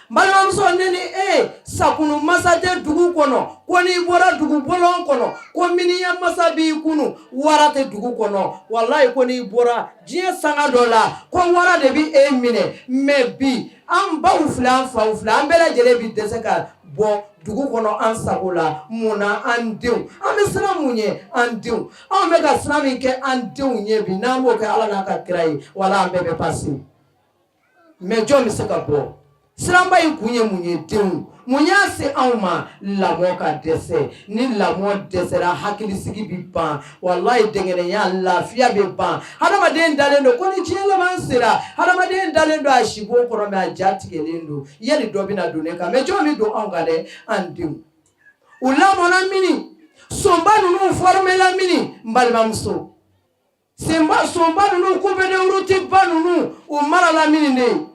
Balimamuso, ne ni e, sakunu masa tɛ dugu kɔnɔ, ko n'i bɔra dugu bɔlɔn kɔnɔ ko miniya masa b'i kunu. Wara tɛ dugu kɔnɔ. Walayi, ko n'i bɔra diɲɛ sanga dɔ la ko wara de bɛ e minɛ. Mais bi, an baw filɛ, an faw filɛ, an bɛɛ lajɛlen bi dɛsɛ ka bɔ dugu kɔnɔ an sago la. Mun na? An denw, an bɛ siran mun ɲɛ? An denw, anw bɛ ka siran min kɛ an denw ɲɛ bi, n'an b'o kɛ Ala n'a ka kira ye, wala an bɛɛ bɛ passer. Mais jɔn bɛ se ka bɔ? Siranba in kun ye mun ye? Denw. Mun y'a se anw ma? Lamɔ ka dɛsɛ. Ni lamɔ dɛsɛra, hakilisigi bɛ ban. Walayi, dɛngɛnɛya, lafiya bɛ ban. Hadamaden dalen don ko ni diɲɛ laban sera, hadamaden dalen don a sibon kɔnɔ, mais a ja tigɛlen don, yali dɔ bɛna don ne kan? Mais jɔn bɛ don anw kan dɛ? An denw, u lamɔna mini? Sonba ninnu fɔrɔmela mini? N balimamuso, senba sonba ninnu, coupe de route ba ninnu, u marala mini de?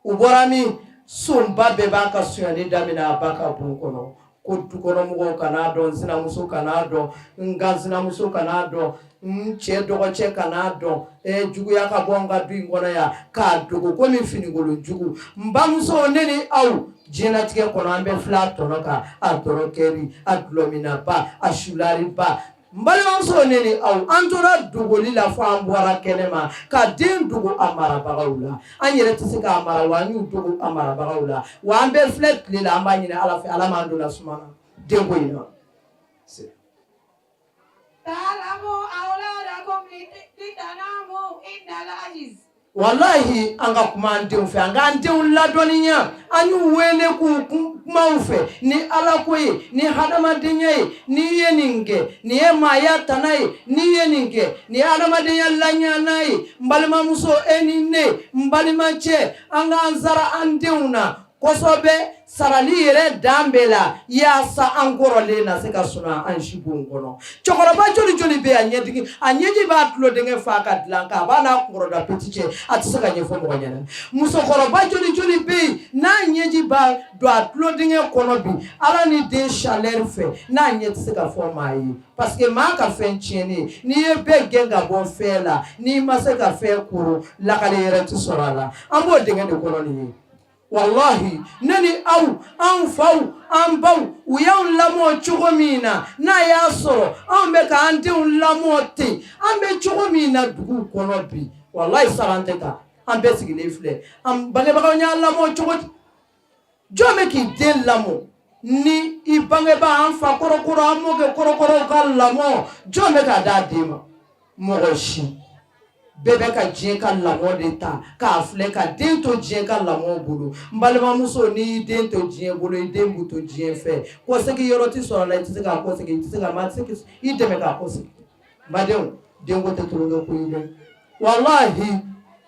U bɔra min? Sonba bɛɛ b'a ka sonyali daminɛ a ba ka bon kɔnɔ. Ko dukɔnɔmɔgɔw kan'a dɔn, n sinamuso kan'a dɔn, n ka sinamuso kan'a dɔn, n cɛ dɔgɔcɛ kan'a dɔn, juguya ka bɔ n ka du in kɔnɔ yan, k'a dogo komi finikolon jugu. N bamuso, ne ni aw, diɲɛlatigɛ kɔnɔ an bɛ filɛ a tɔnɔ kan, a dɔrɔkɛri, a dulɔminnaba, a sulariba. N balimamuso, ne ni aw, an tora dogoli la fo an bɔra kɛnɛ ma ka den dogo a marabagaw la. An yɛrɛ tɛ se k'a mara wa an y'u dogo a marabagaw la wa an bɛɛ filɛ tile la. An b'a ɲini Ala fɛ, Ala m'an donna suma na denko in na. Walahi, an ka kuma an denw fɛ, an k'an denw ladɔnniya. An y'u wele k'u kumaw fɛ ni Ala ko ye, ni hadamadenya ye. N'i ye nin kɛ, nin ye maaya tana ye. N'i ye nin kɛ, nin ye hadamadenya laɲana ye. N balimamuso, e ni ne, n balimacɛ, an k'an sara an denw na kosɛbɛ. Sarali yɛrɛ dan bɛɛ la, yaasa an kɔrɔlen na se ka sunɔgɔ an sibon kɔnɔ. Cɛkɔrɔba joli joli bɛ a ɲɛdigi, a ɲɛji b'a tulodenkɛ fa ka dilan kan, a b'a n'a kunkɔrɔda peti cɛ, a tɛ se ka ɲɛfɔ mɔgɔ ɲɛna. Musokɔrɔba joli joli bɛ yen n'a ɲɛji b'a don a tulodenkɛ kɔnɔ bi, Ala ni den chaleur fɛ, n'a ɲɛ tɛ se ka fɔ maa ye, parce que maa ka fɛn tiɲɛnen, n'i ye bɛɛ gɛn ka bɔ fɛn la, n'i ma se ka fɛn koro, lakale yɛrɛ tɛ sɔrɔ a la. An b'o dingɛ de kɔnɔ nin ye. Walahi, ne ni aw, an faw, an baw, u y'anw lamɔ cogo min na, n'a y'a sɔrɔ anw bɛ k'an denw lamɔ ten, an bɛ cogo min na dugu kɔnɔ bi, walahi, saran tɛ taa. An bɛɛ sigilen filɛ, an bangebagaw y'an lamɔ cogo di? Jɔn bɛ k'i den lamɔ ni i bangebaa, an fa kɔrɔkɔrɔ, an mɔkɛ kɔrɔkɔrɔw ka lamɔ, jɔn bɛ k'a d'a den ma? Mɔgɔ si. Bɛɛ bɛ ka diɲɛ ka lamɔ de ta k'a filɛ ka den to diɲɛ ka lamɔ bolo. N balimamuso, n'i y'i den to diɲɛ bolo, i den b'u to diɲɛ fɛ. Kɔsegin yɔrɔ tɛ sɔrɔ a la, i tɛ se k'a kɔsegin, i tɛ se ka maa tɛ se k'i dɛmɛ k'a kɔsegin. N badenw, denko tɛ tulonkɛ ko ye dɛ. Walahi,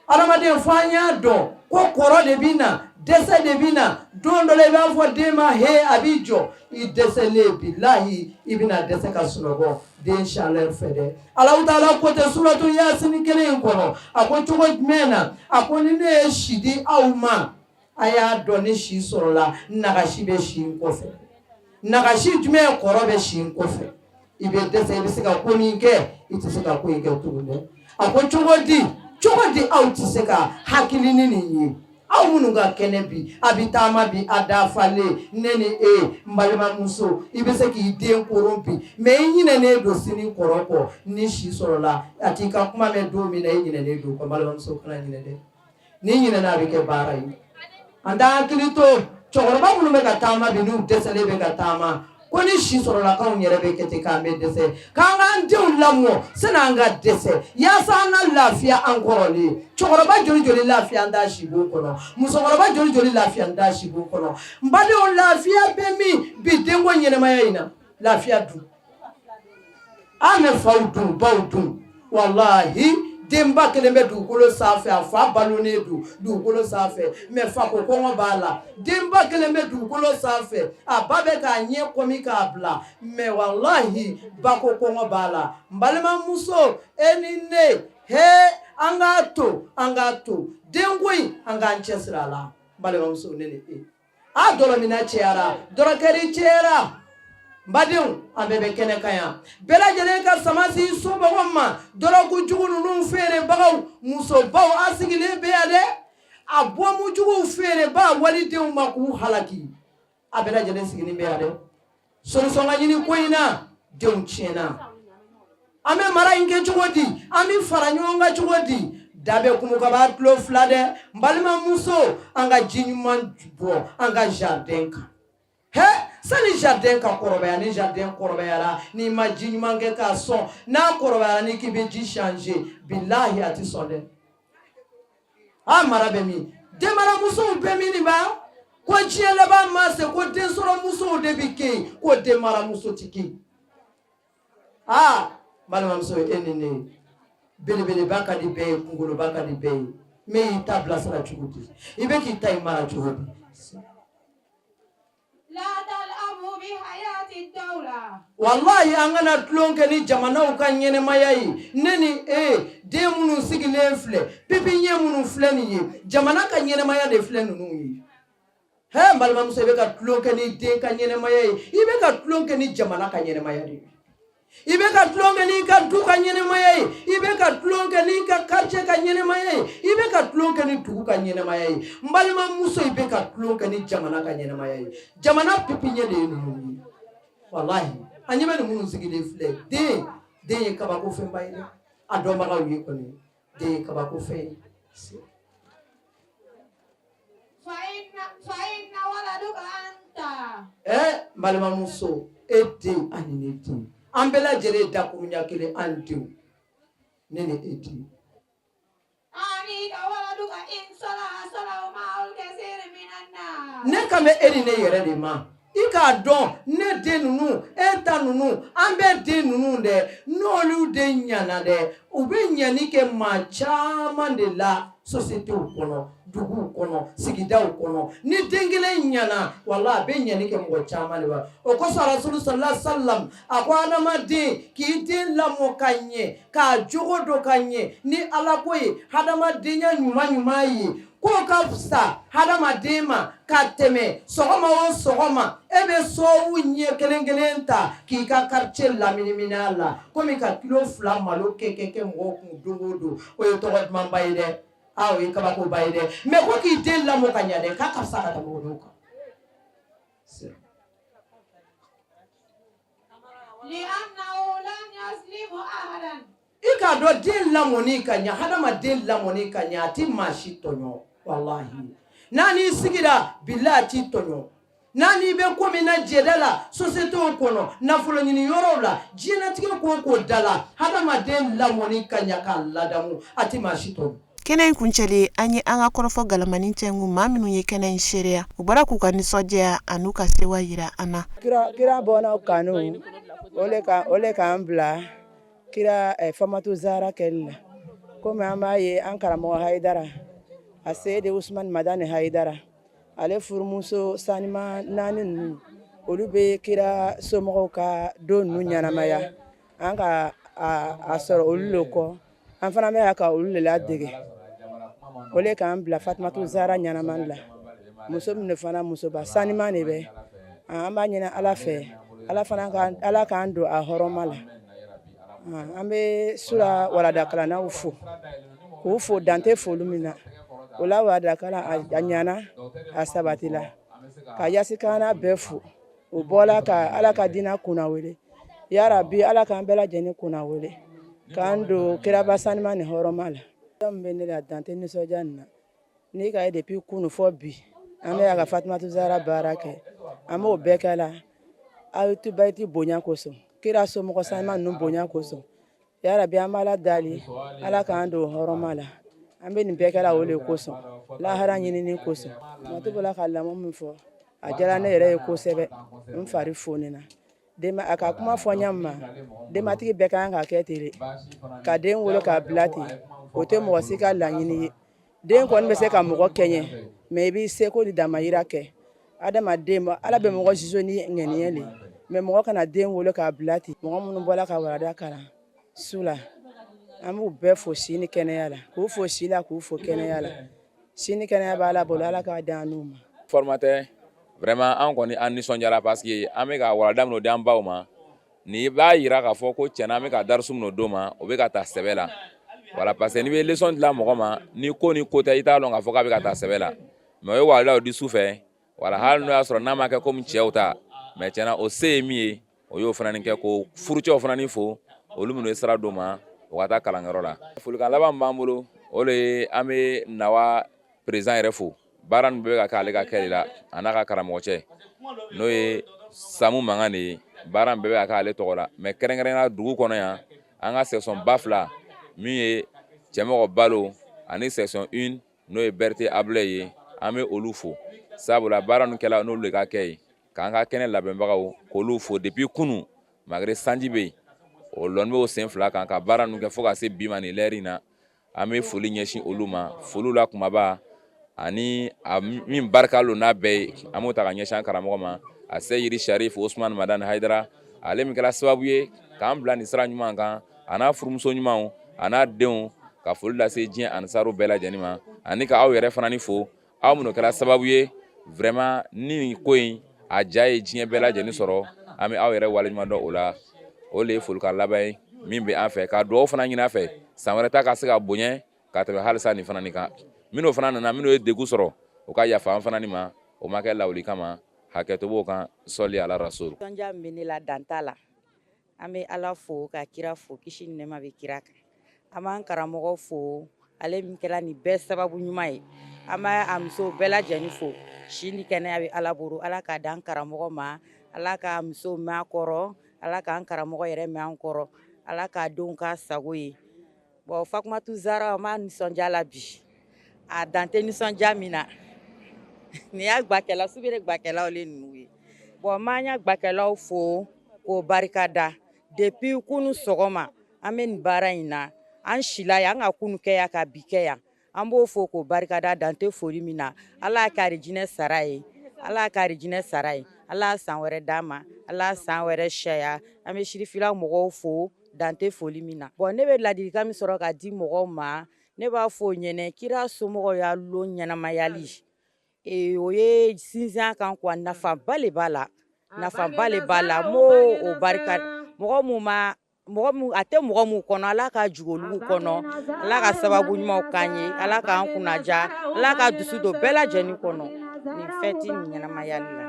adamaden, fo an y'a dɔn ko kɔrɔ de bɛ na, dɛsɛ de bɛ na. Don dɔ la, i b'a fɔ den ma he, a b'i jɔ. I dɛsɛlen, bilahi, i bɛna dɛsɛ ka sunɔgɔ den chaleur fɛ dɛ. Alahu taala ko tɛ suratu Yasini kelen in kɔnɔ, a ko cogo jumɛn na? A ko ni ne ye si di aw ma, a y'a dɔn ni si sɔrɔla, nagasi bɛ si in kɔfɛ. Nagasi jumɛn? Kɔrɔ bɛ si in kɔfɛ. I bɛ dɛsɛ, i bɛ se ka ko min kɛ, i tɛ se ka ko in kɛ tugun dɛ. A ko cogo di, cogo di aw tɛ se ka hakili ni nin ye? Aw minnu ka kɛnɛ bi, a bɛ taama bi, a dafalen, ne ni e, n balimamuso, i bɛ se k'i den koron bi, mais i ɲinɛnen don sini kɔrɔ kɔ. Ni si sɔrɔla, a t'i ka kuma mɛn don min na, i ɲinɛnen don kɔ. N balimamuso, kana ɲinɛ dɛ. N'i ɲinɛna, a bɛ kɛ baara ye. An t'an hakili to cɛkɔrɔba minnu bɛ ka taama bi, n'u dɛsɛlen bɛ ka taama, ko ni si sɔrɔla, k'anw yɛrɛ bɛ kɛ ten, k'an bɛ dɛsɛ, k'an k'an denw lamɔ sani an ka dɛsɛ, yaasa an ka lafiya an kɔrɔlen. Cɛkɔrɔba joli joli lafiya t'a sibon kɔnɔ? Musokɔrɔba joli joli lafiya t'a sibon kɔnɔ? N badenw, lafiya bɛ min bi denko ɲɛnamaya in na? Lafiya dun? An bɛ faw dun, baw dun. Walahi, denba kelen bɛ dugukolo sanfɛ, a fa balolen don dugukolo sanfɛ, mais fako kɔngɔ b'a la. Denba kelen bɛ dugukolo sanfɛ, a ba bɛ k'a ɲɛ kɔmi k'a bila, mais walahi, bako kɔngɔ b'a la. N balimamuso, e ni ne, he, an k'a to, an k'a to denko in, an k'an cɛsiri a la. N balimamuso, ne ni e, a dɔlɔminna cɛyara, dɔrɔkɛri cɛyara. N badenw, an bɛɛ bɛ kɛnɛ kan yan, bɛɛ lajɛlen ka sama se somɔgɔw ma. Dɔrɔgu jugu ninnu feerebagaw, musobaw, a sigilen bɛ yan dɛ. A bɔmu juguw feerebaa walidenw ma k'u halaki, a bɛɛ lajɛlen sigilen bɛ yan dɛ. Solution ka ɲini ko in na. Denw tiɲɛna, an bɛ mara in kɛ cogo di? An bɛ fara ɲɔgɔn kan cogo di? Da bɛ kumu ka b'a tulo fila dɛ. N balimamuso, an ka ji ɲuman bɔ an ka jardin kan. He, sani jardin ka kɔrɔbaya, ni jardin kɔrɔbayara, n'i ma ji ɲuman kɛ k'a sɔn, n'a kɔrɔbayara, n'i k'i bɛ ji changer, bilahi, a tɛ sɔn dɛ. A mara bɛ min? Denmaramusow bɛ min? Nin ba ko diɲɛ laban ma se, ko densɔrɔmusow de bɛ kɛ yen, ko denmaramuso tɛ kɛ yen. Aa, balimamuso, e ni ne, belebeleba ka di bɛɛ ye, kunkoloba ka di bɛɛ ye, mais y'i ta bilasira cogo di? I bɛ k'i ta in mara cogo di? Walahi, an kana tulon kɛ ni jamanaw ka ɲɛnɛmaya ye. Ne ni e, den minnu sigilen filɛ, pépinière minnu filɛ nin ye, jamana ka ɲɛnɛmaya de filɛ ninnu ye. Hɛ, n balimamuso, i bɛ ka tulon kɛ ni den ka ɲɛnɛmaya ye, i bɛ ka tulon kɛ ni jamana ka ɲɛnɛmaya de ye, i bɛ ka tulon kɛ n'i ka du ka ɲɛnɛmaya ye, i bɛ ka tulon kɛ n'i ka quartier ka ɲɛnɛmaya ye, i bɛ ka tulon kɛ ni dugu ka ɲɛnɛmaya ye. N balimamuso, i bɛ ka tulon kɛ ni jamana ka ɲɛnɛmaya ye. Jamana pépinière de ye ninnu ye. Walahi, an ɲɛ bɛ nin minnu sigilen filɛ, den den ye kabako fɛnba ye dɛ. A dɔnbagaw ye kɔni, den ye kabako fɛn ye. Ɛ, n balimamuso, e den ani ne den, an bɛɛ lajɛlen dakuruɲa kelen, an denw, ne ni e den. Ne kan bɛ e ni ne yɛrɛ de ma. I k'a dɔn, ne den ninnu, e ta ninnu, an bɛɛ den ninnu dɛ, n'olu de ɲana dɛ, u bɛ ɲani kɛ maa caman de la sociétéw kɔnɔ, duguw kɔnɔ, sigidaw kɔnɔ. Ni den kelen ɲana, wala a bɛ ɲani kɛ mɔgɔ caman de la. O kosɔn Rasulu sallallahu alaihi wasallam a ko hadamaden k'i den lamɔ ka ɲɛ, k'a jogo dɔn ka ɲɛ ni Ala ko ye, hadamadenya ɲuman ɲuman ye, k'o ka fisa hadamaden ma ka tɛmɛ sɔgɔma o sɔgɔma e bɛ sɔwu ɲɛ kelen kelen ta k'i ka quartier laminimini a la, komi ka kilo 2 malo kɛ kɛ kɛ mɔgɔw kun don o don. O ye tɔgɔ dumanba ye dɛ, aa, o ye kabakoba ye dɛ. Mais ko k'i den lamɔ ka ɲɛ dɛ, k'a ka fisa ka tɛmɛ olu kan. I k'a dɔn den lamɔni ka ɲɛ, hadamaden lamɔni ka ɲɛ, a ti maa si tɔɲɔ. Walahi, n'a n'i sigira, bilahi, a t'i tɔɲɔ. N'a n'i bɛ ko min na jɛda la, sociétéw kɔnɔ, nafolo ɲini yɔrɔw la, diɲɛlatigɛ ko o ko da la, hadamaden lamɔni ka ɲɛ k'a ladamu, a ti maa si tɔɲɔ. Kɛnɛ in kuncɛlen, an ye an ka kɔrɔfɔ galamani cɛngu maa minnu ye kɛnɛ in seereya, u bɔra k'u ka nisɔndiya an'u ka sewa yira an na. Kira bɔnna kanu, o le k'an bila kira Famatu Zara kɛli la. Komi an b'a ye an karamɔgɔ Hayidara, a Seyidi Usumani Madani Hayidara, ale furumuso sanima naani ninnu, olu bɛ kira somɔgɔw ka don ninnu ɲɛnamaya. An ka a sɔrɔ olu le kɔ, an fana bɛ ka olu le ladege. O le k'an bila Fatumatu Zara ɲɛnamani la. Muso min de fana musoba sanima de bɛ, an b'a ɲini Ala fɛ, Ala fana ka Ala k'an don a hɔrɔnma la. An bɛ sura waladakalannaw fo, k'u fo dan tɛ foli min na. O la waladakalan a ɲana, a sabatila. Ka yasikana bɛɛ fo, o bɔla ka Ala ka diinɛ kunnawele. Yarabi, Ala k'an bɛɛ lajɛlen kunnawele, k'an don kiraba sanima ni hɔrɔnma la. Min bɛ ne la, dan tɛ nisɔndiya nin na. N'i ka ye depuis kunu fɔ bi, an bɛ ka Fatumatu Zara baara kɛ, an b'o bɛɛ kɛ la ayitu bayiti bonya kosɔn, kira somɔgɔ sanima ninnu bonya kosɔn. Yarabi, an b'Ala dali, Ala k'an don hɔrɔnma la. An bɛ nin bɛɛ kɛla o de kosɔn, lahara ɲinini kosɔn. Matu bɔla ka lamɔ min fɔ, a diyara ne yɛrɛ ye kosɛbɛ, n fari fonina. A ka kuma fɔ ɲa ma, denbatigi bɛɛ ka kan ka kɛ ten, ka den wolo k'a bila ten, o tɛ mɔgɔ si ka laɲini ye. Den kɔni bɛ se ka mɔgɔ kɛɲɛ, mais i b'i seko ni damayira kɛ. Adamaden, Ala bɛ mɔgɔ juger ni ŋaniya le, mais mɔgɔ kana den wolo k'a bila ten. Mɔgɔ minnu bɔra ka walanda kalan su la, an b'u bɛɛ fo si ni kɛnɛya la, k'u fo si la, k'u fo kɛnɛya la. Si ni kɛnɛya b'Ala bolo, Ala k'a d'an n'u ma. Formateur, vraiment, an kɔni an nisɔndiyara parce que an bɛ ka walanda minnu di an baw ma, nin b'a yira k'a fɔ ko tiɲɛna, an bɛ ka darisu minnu d'o ma, o bɛ ka taa sɛbɛ la. Voilà, parce que n'i bɛ leçon dilan mɔgɔ ma ni ko ni ko tɛ, i t'a dɔn k'a fɔ k'a bɛ ka taa sɛbɛ la. Mais o ye walandaw di su fɛ. Voilà, hali n'o y'a sɔrɔ n'a ma kɛ komi cɛw ta, mais tiɲɛna, o se ye min ye, o y'o fana kɛ ko furucɛw fana ni fo, olu minnu ye sira d'o ma o ka taa kalanyɔrɔ la. Folikan laban min b'an bolo, o de ye an bɛ Nawa président yɛrɛ fo. Baara ninnu bɛɛ bɛ ka kɛ ale ka kɛ de la, a n'a ka karamɔgɔcɛ, n'o ye Samu Mankan de ye. Baara in bɛɛ bɛ ka kɛ ale tɔgɔ la, mais kɛrɛnkɛrɛnnenya dugu kɔnɔ yan, an ka section ba fila min ye Cɛmɔgɔ Balo ani section 1 n'o ye Berete Abulaye ye, an bɛ olu fo, sabula baara ninnu kɛla n'olu de ka kɛ ye. K'an ka kɛnɛ labɛnbagaw k'olu fo depuis kunu, malgré sanji bɛ yen, o lɔnni b'o sen fila kan ka baara ninnu kɛ fo ka se bi ma nin lɛri in na. An bɛ foli ɲɛsin olu ma, foliw la kumaba ani a min barika lo n'a bɛɛ ye, an b'o ta ka ɲɛsin an karamɔgɔ ma, a Seyidi Sharif Osman Madani Hayidara, ale min kɛra sababu ye k'an bila nin sira ɲuman kan, a n'a furumuso ɲumanw, a n'a denw. Ka foli lase diɲɛ ansaru bɛɛ lajɛlen ma, ani ka aw yɛrɛ fana ni fo, aw minnu kɛra sababu ye Vraiment ni nin ko in a ja ye diɲɛ bɛɛ lajɛlen sɔrɔ, an bɛ aw yɛrɛ waleɲuman dɔn o la. O de ye folikan laban ye min bɛ an fɛ, ka dugawu fana ɲini a fɛ san wɛrɛ ta ka se ka bonya ka tɛmɛ halisa nin fana nin kan. Minnu fana nana, minnu ye degun sɔrɔ, o ka yafa an fana nin ma, o ma kɛ lawuli kama, hakɛto b'o kan. Sɔli ala rasul. Nisɔndiya min bɛ ne la, dan t'a la. An bɛ Ala fo ka kira fo, kisi ni nɛɛma bɛ kira kan. An b'an karamɔgɔ fo, ale min kɛra nin bɛɛ sababu ɲuman ye. An b'a a musow bɛɛ lajɛlen fo. Si ni kɛnɛya bɛ Ala bolo, Ala k'a d'an karamɔgɔ ma, Ala ka musow mɛn a kɔrɔ, Ala k'an karamɔgɔ yɛrɛ mɛn an kɔrɔ, Ala k'a denw k'a sago ye. Bon, Fatumatu Zara, an b'a nisɔndiya la bi, a dan tɛ nisɔndiya min na. Nin y'a gbakɛla subere gbakɛlaw le ninnu ye. Bon, n b'an ya gbakɛlaw fo k'o barika da. Depuis kunu sɔgɔma an bɛ nin baara in na, an sila yan, an ka kunu kɛ yan ka bi kɛ yan. An b'o fo k'o barika da, dan tɛ foli min na. Ala k'a arijinɛ sara ye, Ala k'a arijinɛ sara ye, Ala san wɛrɛ d'an ma, Ala san wɛrɛ siyaya. An bɛ sirifila mɔgɔw fo, dan tɛ foli min na. Bon, ne bɛ ladilikan min sɔrɔ ka di mɔgɔw ma, ne b'a fɔ o ɲɛnɛ, kira somɔgɔw y'a lon ɲɛnamayali, o ye sinsin kan quoi. Nafaba le b'a la, nafaba le b'a la. N b'o o barika mɔgɔ mun ma, mɔgɔ mun a tɛ mɔgɔ mun kɔnɔ, Ala ka jigin olu kɔnɔ, Ala ka sababu ɲumanw k'an ye, Ala k'an kunnaja, Ala ka dusu don bɛɛ lajɛlen kɔnɔ nin fɛti nin ɲɛnamayali la.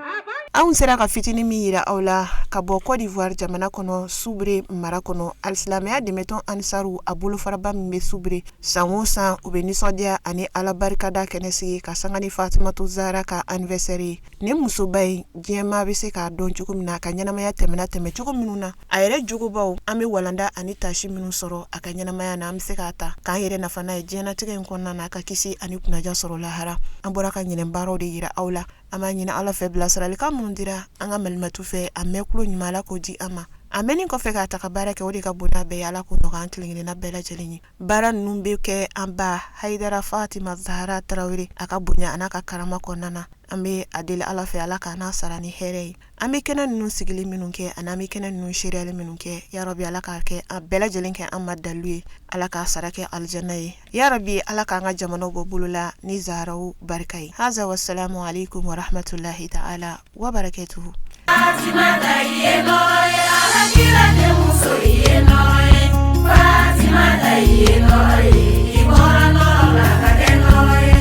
Anw sera ka fitinin min yira aw la ka bɔ Côte d'Ivoire jamana kɔnɔ, Soubré mara kɔnɔ, alisilamɛya dɛmɛtɔn Ansaru a bolofaraba min bɛ Soubré, san o san u bɛ nisɔndiya ani Ala barikada kɛnɛ sigi ka sanga ni Fatumatu Zara ka anniversaire ye. Nin musoba in, diɲɛmaa bɛ se k'a dɔn cogo min na, a ka ɲɛnamaya tɛmɛna tɛmɛ cogo minnu na, a yɛrɛ jogobaw, an bɛ walanda ani tasi minnu sɔrɔ a ka ɲɛnamaya na, an bɛ se k'a ta k'an yɛrɛ nafa n'a ye diɲɛnatigɛ in kɔnɔna na, ka kisi ani kunnaja sɔrɔ lahara. An bɔra ka ɲinɛ baaraw de yira aw la. An b'a ɲini Ala fɛ, bilasiralikan minnu dira an ka malimatu fɛ, a mɛn kulo ɲuman, Ala k'o di an ma. A mɛnni kɔfɛ k'a ta ka baara kɛ, o de ka bon n'a bɛɛ ye. Ala k'o nɔgɔya an kelen-kelenna bɛɛ lajɛlen ye. Baara ninnu bɛ kɛ an ba Hayidara Fatima Zahara Tarawele a ka bonya an'a ka karama kɔnɔna na. An bɛ a deli Ala fɛ, Ala k'a n'a sara ni hɛrɛ ye. An bɛ kɛnɛ ninnu sigili minnu kɛ ani an bɛ kɛnɛ ninnu seereyali minnu kɛ, yarabi Ala k'a kɛ an bɛɛ lajɛlen kɛ an ma dalilu ye, Ala k'a sara kɛ alijana ye, yarabi Ala k'an ka jamanaw bɔ bolo la ni Zaharaw barika ye. Haza wasalamu aleykum warahmatulahi taala wa barakatuhu. Fatimata i ye nɔɔrɔ ye, Ala kira denmuso i ye nɔɔrɔ ye, Fatimata i ye nɔɔrɔ ye, i bɔra nɔɔrɔ la ka kɛ nɔɔrɔ ye.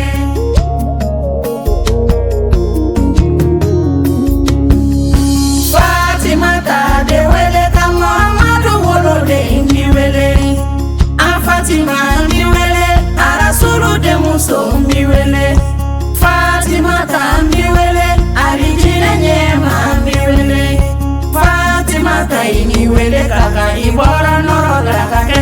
Fatimata de wele ka Muhamadu woloden b'i wele, an Fatima n b'i wele, Arasulu denmuso n b'i wele, Fatimata n b'i wele, alijinɛ ɲɛma n b'i wele, Fatimata i ni wele ka kan, i bɔra nɔɔrɔ la ka kɛ